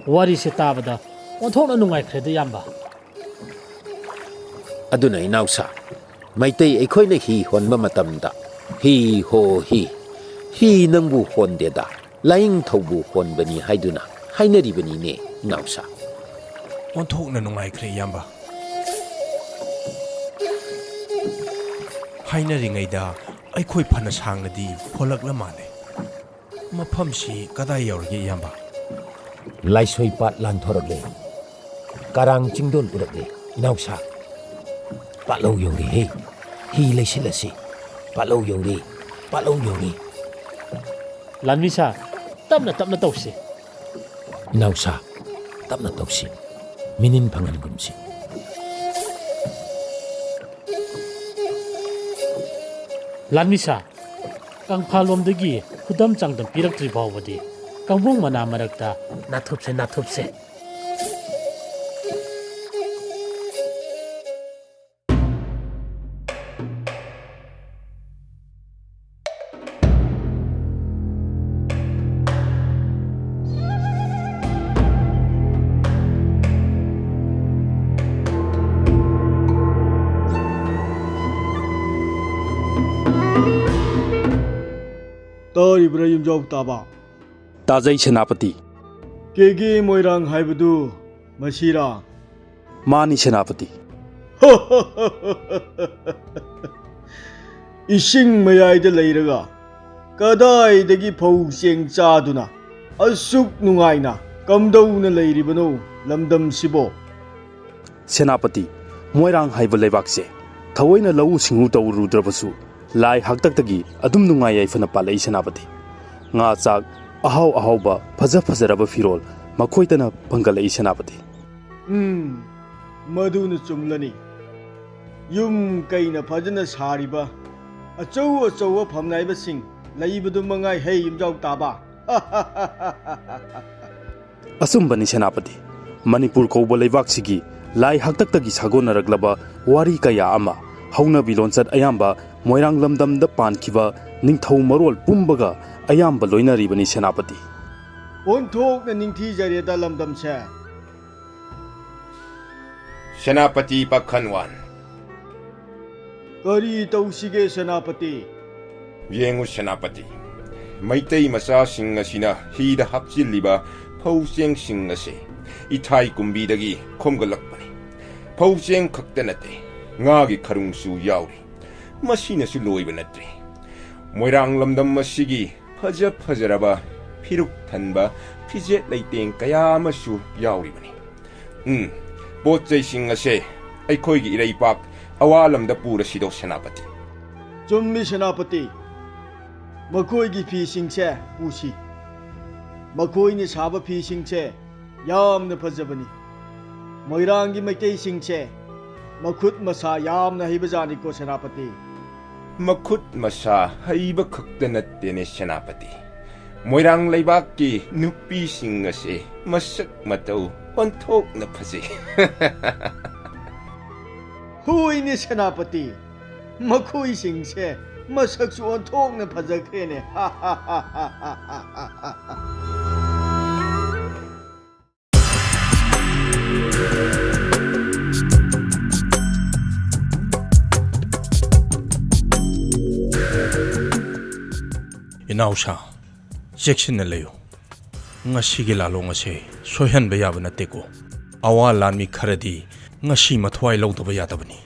ꯋꯥꯔꯤꯁꯦ ꯇꯥꯕꯗ ꯑꯣꯟꯊꯣꯛꯅ ꯅꯨꯡꯉꯥꯏꯈ꯭ꯔꯦꯗ, ꯏꯌꯥꯝꯕ꯫ ꯑꯗꯨꯅ, ꯏꯅꯥꯎꯁꯥ, ꯃꯩꯇꯩ ꯑꯩꯈꯣꯏꯅ ꯍꯤ ꯍꯣꯟꯕ ꯃꯇꯝꯗ "ꯍꯤ ꯍꯣ ꯍꯤ, ꯍꯤ ꯅꯪꯕꯨ ꯍꯣꯟꯗꯦꯗ, ꯂꯥꯏꯅꯤꯡꯊꯧꯕꯨ ꯍꯣꯟꯕꯅꯤ" ꯍꯥꯏꯗꯨꯅ ꯍꯥꯏꯅꯔꯤꯕꯅꯤꯅꯦ, ꯏꯅꯥꯎꯁꯥ꯫ ꯑꯣꯟꯊꯣꯛꯅ ꯅꯨꯡꯉꯥꯏꯈ꯭ꯔꯦ, ꯏꯌꯥꯝꯕ꯫ ꯍꯥꯏꯅꯔꯤꯉꯩꯗ ꯑꯩꯈꯣꯏ ꯐꯅ ꯁꯥꯡꯅꯗꯤ ꯍꯣꯜꯂꯛꯂ ꯃꯥꯜꯂꯦ꯫ ꯃꯐꯝꯁꯤ ꯀꯗꯥꯏ ꯌꯧꯔꯒꯦ, ꯏꯌꯥꯝꯕ? ꯂꯥꯏꯁꯣꯏ ꯄꯥꯠ ꯂꯥꯟꯊꯣꯔꯛꯂꯦ꯫ ꯀꯔꯥꯡ ꯆꯤꯡꯗꯣꯟ ꯎꯔꯛꯂꯦ, ꯏꯅꯥꯎꯁꯥ꯫ ꯄꯥꯠꯂꯧ ꯌꯧꯔꯦꯍꯦ꯫ ꯍꯤ ꯂꯩꯁꯤꯜꯂꯁꯤ꯫ ꯄꯥꯠꯂꯧ ꯌꯧꯔꯦ꯫ ꯄꯥꯠꯂꯧ ꯌꯧꯔꯦ꯫ ꯂꯥꯟꯃꯤ ꯁꯥ, ꯇꯞꯅ ꯇꯞꯅ ꯇꯧꯁꯤ꯫ ꯏꯅꯥꯎꯁꯥ, ꯇꯞꯅ ꯇꯧꯁꯤ꯫ ꯃꯤꯅꯤꯟ ꯐꯪꯍꯟꯒꯨꯝꯁꯤ꯫ ꯂꯥꯟꯃꯤ ꯁꯥ, ꯀꯪꯐꯥꯜꯂꯣꯝꯗꯒꯤ ꯈꯨꯗꯝ ꯆꯥꯡꯗꯝ ꯄꯤꯔꯛꯇ꯭ꯔꯤ ꯐꯥꯎꯕꯗꯤ ꯀꯥꯡꯕꯨ ꯃꯅꯥ ꯃꯔꯛꯇ ꯅꯥꯊꯨꯞꯁꯦ, ꯅꯥꯊꯨꯞꯁꯦ꯫ ꯇꯥꯔꯤꯕ꯭ꯔꯥ ꯌꯨꯝꯖꯥꯎ ꯇꯥꯕ? ꯇꯥꯖꯩ ꯁꯦꯅꯥꯄꯇꯤ꯫ ꯀꯦꯒꯦ ꯃꯣꯏꯔꯥꯡ ꯍꯥꯏꯕꯗꯨ ꯃꯁꯤꯔꯥ? ꯃꯥꯅꯤ ꯁꯦꯅꯥꯄꯇꯤ꯫ ꯏꯁꯤꯡ ꯃꯌꯥꯏꯗ ꯂꯩꯔꯒ ꯀꯗꯥꯏꯗꯒꯤ ꯐꯧ ꯆꯦꯡ ꯆꯥꯗꯨꯅ ꯑꯁꯨꯛ ꯅꯨꯡꯉꯥꯏꯅ ꯀꯝꯗꯧꯅ ꯂꯩꯔꯤꯕꯅꯣ ꯂꯝꯗꯝꯁꯤꯕꯣ? ꯁꯦꯅꯥꯄꯇꯤ, ꯃꯣꯏꯔꯥꯡ ꯍꯥꯏꯕ ꯂꯩꯕꯥꯛꯁꯦ ꯊꯑꯣꯏꯅ ꯂꯧꯎ ꯁꯤꯡꯎ ꯇꯧꯔꯨꯗ꯭ꯔꯕꯁꯨ ꯂꯥꯏ ꯍꯥꯛꯇꯛꯇꯒꯤ ꯑꯗꯨꯝ ꯅꯨꯡꯉꯥꯏ ꯌꯥꯏꯐꯅ ꯄꯥꯜꯂꯛꯏ ꯁꯦꯅꯥꯄꯇꯤ꯫ ꯉꯥ ꯆꯥꯛ, ꯑꯍꯥꯎ ꯑꯍꯥꯎꯕ, ꯐꯖ ꯐꯖꯔꯕ ꯐꯤꯔꯣꯜ ꯃꯈꯣꯏꯇꯅ ꯐꯪꯒꯠꯂꯛꯏ ꯁꯦꯅꯥꯄꯇꯤ꯫ ꯎꯝ, ꯃꯗꯨꯅ ꯆꯨꯝꯂꯅꯤ꯫ ꯌꯨꯝ ꯀꯩꯅ ꯐꯖꯅ ꯁꯥꯔꯤꯕ, ꯑꯆꯧ ꯑꯆꯧꯕ ꯐꯝꯅꯥꯏꯕꯁꯤꯡ ꯂꯩꯕꯗꯨ ꯃꯉꯥꯏ ꯍꯦ ꯌꯨꯝꯖꯥꯎ ꯇꯥꯕ꯫ ꯑꯆꯨꯝꯕꯅꯤ ꯁꯦꯅꯥꯄꯇꯤ꯫ ꯃꯅꯤꯄꯨꯔ ꯀꯧꯕ ꯂꯩꯕꯥꯛꯁꯤꯒꯤ ꯂꯥꯏ ꯍꯥꯛꯇꯛꯇꯒꯤ ꯁꯥꯒꯣꯟꯅꯔꯛꯂꯕ ꯋꯥꯔꯤ ꯀꯌꯥ ꯑꯃ, ꯍꯧꯅꯕꯤ ꯂꯣꯟꯆꯠ ꯑꯌꯥꯝꯕ ꯃꯣꯏꯔꯥꯡ ꯂꯝꯗꯝꯗ ꯄꯥꯟꯈꯤꯕ ꯅꯤꯡꯊꯧ ꯃꯔꯣꯜ ꯄꯨꯝꯕꯒ ꯑꯌꯥꯝꯕ ꯂꯣꯏꯅꯔꯤꯕꯅꯤ ꯁꯦꯅꯥꯄꯇꯤ꯫ ꯑꯣꯟꯊꯣꯛꯅ ꯅꯤꯡꯊꯤꯖꯔꯦꯗ ꯂꯝꯗꯝꯁꯦ꯫ ꯁꯦꯅꯥꯄꯇꯤ ꯄꯥꯈꯟꯋꯥꯟ꯫ ꯀꯔꯤ ꯇꯧꯁꯤꯒꯦ ꯁꯦꯅꯥꯄꯇꯤ? ꯌꯦꯡꯉꯨ ꯁꯦꯅꯥꯄꯇꯤ, ꯃꯩꯇꯩ ꯃꯆꯥꯁꯤꯡ ꯑꯁꯤꯅ ꯍꯤꯗ ꯍꯥꯞꯆꯤꯜꯂꯤꯕ ꯐꯧ ꯆꯦꯡꯁꯤꯡ ꯑꯁꯦ ꯏꯊꯥꯏ ꯀꯨꯝꯕꯤꯗꯒꯤ ꯈꯣꯝꯒꯠꯂꯛꯄꯅꯤ꯫ ꯐꯧ ꯆꯦꯡ ꯈꯛꯇ ꯅꯠꯇꯦ, ꯉꯥꯒꯤ ꯈꯔꯨꯡꯁꯨ ꯌꯥꯎꯔꯤ꯫ ꯃꯁꯤꯅꯁꯨ ꯂꯣꯏꯕ ꯅꯠꯇ꯭ꯔꯤ꯫ ꯃꯣꯏꯔꯥꯡ ꯂꯝꯗꯝ ꯑꯁꯤꯒꯤ ꯐꯖ ꯐꯖꯔꯕ, ꯐꯤꯔꯨꯛ ꯊꯟꯕ ꯐꯤꯖꯦꯠ ꯂꯩꯇꯦꯡ ꯀꯌꯥ ꯑꯃꯁꯨ ꯌꯥꯎꯔꯤꯕꯅꯤ꯫ ꯎꯝ, ꯄꯣꯠ ꯆꯩꯁꯤꯡ ꯑꯁꯦ ꯑꯩꯈꯣꯏꯒꯤ ꯏꯔꯩꯄꯥꯛ ꯑꯋꯥ ꯂꯝꯗ ꯄꯨꯔꯁꯤꯗꯣ ꯁꯦꯅꯥꯄꯇꯤ꯫ ꯆꯨꯝꯃꯤ ꯁꯦꯅꯥꯄꯇꯤ, ꯃꯈꯣꯏꯒꯤ ꯐꯤꯁꯤꯡꯁꯦ ꯄꯨꯁꯤ꯫ ꯃꯈꯣꯏꯅ ꯁꯥꯕ ꯐꯤꯁꯤꯡꯁꯦ ꯌꯥꯝꯅ ꯐꯖꯕꯅꯤ꯫ ꯃꯣꯏꯔꯥꯡꯒꯤ ꯃꯩꯇꯩꯁꯤꯡꯁꯦ ꯃꯈꯨꯠ ꯃꯁꯥ ꯌꯥꯝꯅ ꯍꯩꯕꯖꯥꯠꯅꯤꯀꯣ ꯁꯦꯅꯥꯄꯇꯤ꯫ ꯃꯈꯨꯠ ꯃꯁꯥ ꯍꯩꯕ ꯈꯛꯇ ꯅꯠꯇꯦꯅꯦ ꯁꯦꯅꯥꯄꯇꯤ, ꯃꯣꯏꯔꯥꯡ ꯂꯩꯕꯥꯛꯀꯤ ꯅꯨꯄꯤꯁꯤꯡ ꯑꯁꯦ ꯃꯁꯛ ꯃꯇꯧ ꯑꯣꯟꯊꯣꯛꯅ ꯐꯖꯩ꯫ ꯍꯣꯏꯅꯦ ꯁꯦꯅꯥꯄꯇꯤ, ꯃꯈꯣꯏꯁꯤꯡꯁꯦ ꯃꯁꯛꯁꯨ ꯑꯣꯟꯊꯣꯛꯅ ꯐꯖꯈ꯭ꯔꯦꯅꯦ꯫ ꯏꯅꯥꯎꯁꯥ, ꯆꯦꯛꯁꯤꯟꯅ ꯂꯩꯌꯨ꯫ ꯉꯁꯤꯒꯤ ꯂꯥꯂꯣꯡ ꯑꯁꯦ ꯁꯣꯏꯍꯟꯕ ꯌꯥꯕ ꯅꯠꯇꯦꯀꯣ꯫ ꯑꯋꯥ ꯂꯥꯟꯃꯤ ꯈꯔꯗꯤ ꯉꯁꯤ ꯃꯊ꯭ꯋꯥꯏ ꯂꯧꯗꯕ ꯌꯥꯗꯕꯅꯤ꯫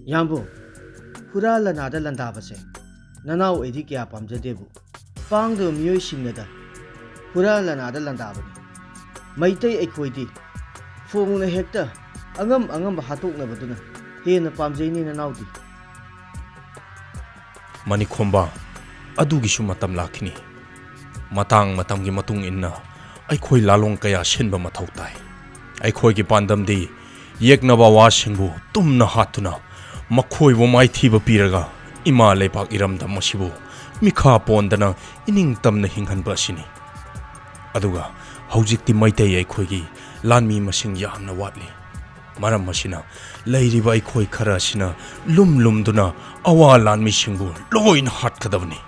ꯌꯥꯝꯕꯨꯡ, ꯍꯨꯔꯥ ꯂꯅꯥꯗ ꯂꯥꯟꯗꯥꯕꯁꯦ ꯅꯅꯥꯎ ꯑꯩꯗꯤ ꯀꯌꯥ ꯄꯥꯝꯖꯗꯦꯕꯨ, ꯄꯥꯡꯗꯕ ꯃꯤꯑꯣꯏꯁꯤꯡꯅꯗ ꯍꯨꯔꯥ ꯂꯅꯥꯗ ꯂꯥꯟꯗꯥꯕꯅꯤ꯫ ꯃꯩꯇꯩ ꯑꯩꯈꯣꯏꯗꯤ ꯐꯣꯡꯅ ꯍꯦꯛꯇ ꯑꯉꯝ ꯑꯉꯝꯕ ꯍꯥꯠꯇꯣꯛꯅꯕꯗꯨꯅ ꯍꯦꯟꯅ ꯄꯥꯝꯖꯩꯅꯦ ꯅꯅꯥꯎꯗꯤ꯫ ꯃꯅꯤꯈꯣꯝꯕ, ꯑꯗꯨꯒꯤꯁꯨ ꯃꯇꯝ ꯂꯥꯛꯈꯤꯅꯤ꯫ ꯃꯇꯥꯡ ꯃꯇꯝꯒꯤ ꯃꯇꯨꯡ ꯏꯟꯅ ꯑꯩꯈꯣꯏ ꯂꯥꯂꯣꯡ ꯀꯌꯥ ꯁꯤꯟꯕ ꯃꯊꯧ ꯇꯥꯏ꯫ ꯑꯩꯈꯣꯏꯒꯤ ꯄꯥꯟꯗꯝꯗꯤ ꯌꯦꯛꯅꯕ ꯑꯋꯥꯁꯤꯡꯕꯨ ꯇꯨꯝꯅ ꯍꯥꯠꯇꯨꯅ ꯃꯈꯣꯏꯕꯨ ꯃꯥꯏꯊꯤꯕ ꯄꯤꯔꯒ ꯏꯃꯥ ꯂꯩꯕꯥꯛ ꯏꯔꯝꯗꯝ ꯑꯁꯤꯕꯨ ꯃꯤꯈꯥ ꯄꯣꯟꯗꯅ ꯏꯅꯤꯡꯇꯝꯅ ꯍꯤꯡꯍꯟꯕ ꯑꯁꯤꯅꯤ꯫ ꯑꯗꯨꯒ ꯍꯧꯖꯤꯛꯇꯤ ꯃꯩꯇꯩ ꯑꯩꯈꯣꯏꯒꯤ ꯂꯥꯟꯃꯤ ꯃꯁꯤꯡ ꯌꯥꯝꯅ ꯋꯥꯠꯂꯤ꯫ ꯃꯔꯝ ꯑꯁꯤꯅ ꯂꯩꯔꯤꯕ ꯑꯩꯈꯣꯏ ꯈꯔ ꯑꯁꯤꯅ ꯂꯨꯝ ꯂꯨꯝꯗꯨꯅ ꯑꯋꯥ ꯂꯥꯟꯃꯤꯁꯤꯡꯕꯨ ꯂꯣꯏꯅ ꯍꯥꯠꯀꯗꯕꯅꯤ꯫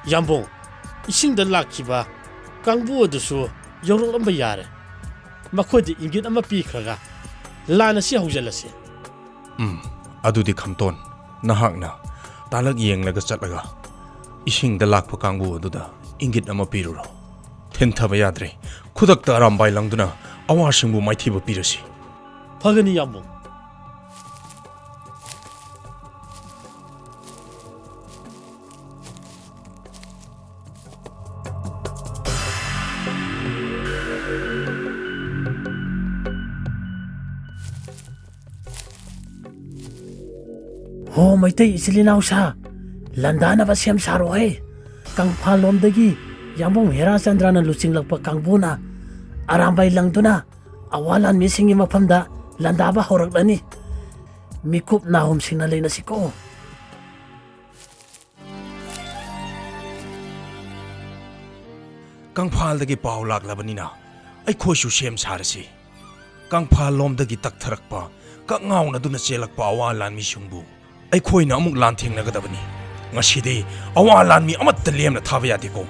ꯌꯥꯝꯕꯨꯡ, ꯏꯁꯤꯡꯗ ꯂꯥꯛꯈꯤꯕ ꯀꯥꯡꯕꯨ ꯑꯗꯨꯁꯨ ꯌꯧꯔꯛꯂꯝꯕ ꯌꯥꯔꯦ꯫ ꯃꯈꯣꯏꯗ ꯏꯪꯒꯤꯠ ꯑꯃ ꯄꯤꯈ꯭ꯔꯒ ꯂꯥꯟ ꯑꯁꯤ ꯍꯧꯖꯤꯜꯂꯁꯤ꯫ ꯎꯝ, ꯑꯗꯨꯗꯤ ꯈꯝꯇꯣꯟ, ꯅꯍꯥꯛꯅ ꯇꯥꯂꯛ ꯌꯦꯡꯂꯒ ꯆꯠꯂꯒ ꯏꯁꯤꯡꯗ ꯂꯥꯛꯄ ꯀꯥꯡꯕꯨ ꯑꯗꯨꯗ ꯏꯪꯒꯤꯠ ꯑꯃ ꯄꯤꯔꯨꯔꯣ꯫ ꯊꯤꯟꯊꯕ ꯌꯥꯗ꯭ꯔꯦ꯫ ꯈꯨꯗꯛꯇ ꯑꯔꯥꯝꯕꯥꯏ ꯂꯪꯗꯨꯅ ꯑꯋꯥꯁꯤꯡꯕꯨ ꯃꯥꯏꯊꯤꯕ ꯄꯤꯔꯁꯤ꯫ ꯐꯒꯅꯤ ꯌꯥꯝꯕꯨꯡ꯫ ꯍꯣ, ꯃꯩꯇꯩ ꯏꯆꯤꯜ ꯏꯅꯥꯎꯁꯥ, ꯂꯥꯟꯗꯥꯅꯕ ꯁꯦꯝ ꯁꯥꯔꯣꯍꯦ꯫ ꯀꯪꯐꯥꯜ ꯂꯣꯝꯗꯒꯤ ꯌꯥꯝꯕꯨꯡ ꯍꯦꯔꯥꯆꯟꯗ꯭ꯔꯅ ꯂꯨꯆꯤꯡꯂꯛꯄ ꯀꯥꯡꯕꯨꯅ ꯑꯔꯥꯝꯕꯥꯏ ꯂꯪꯗꯨꯅ ꯑꯋꯥ ꯂꯥꯟꯃꯤꯁꯤꯡꯒꯤ ꯃꯐꯝꯗ ꯂꯥꯟꯗꯥꯕ ꯍꯧꯔꯛꯂꯅꯤ꯫ ꯃꯤꯀꯨꯞ ꯅꯥꯍꯨꯝꯁꯤꯡꯅ ꯂꯩꯅꯁꯤꯀꯣ꯫ ꯀꯪꯐꯥꯜꯗꯒꯤ ꯄꯥꯎ ꯂꯥꯛꯂꯕꯅꯤꯅ ꯑꯩꯈꯣꯏꯁꯨ ꯁꯦꯝ ꯁꯥꯔꯁꯤ꯫ ꯀꯪꯐꯥꯜ ꯂꯣꯝꯗꯒꯤ ꯇꯛꯊꯔꯛꯄ, ꯀꯛꯉꯥꯎꯅꯗꯨꯅ ꯆꯦꯜꯂꯛꯄ ꯑꯋꯥ ꯂꯥꯟꯃꯤꯁꯤꯡꯕꯨ ꯑꯩꯈꯣꯏꯅ ꯑꯃꯨꯛ ꯂꯥꯟꯊꯦꯡꯅꯒꯗꯕꯅꯤ꯫ ꯉꯁꯤꯗꯤ ꯑꯋꯥ ꯂꯥꯟꯃꯤ ꯑꯃꯠꯇ ꯂꯦꯝꯅ ꯊꯥꯕ ꯌꯥꯗꯦꯀꯣ꯫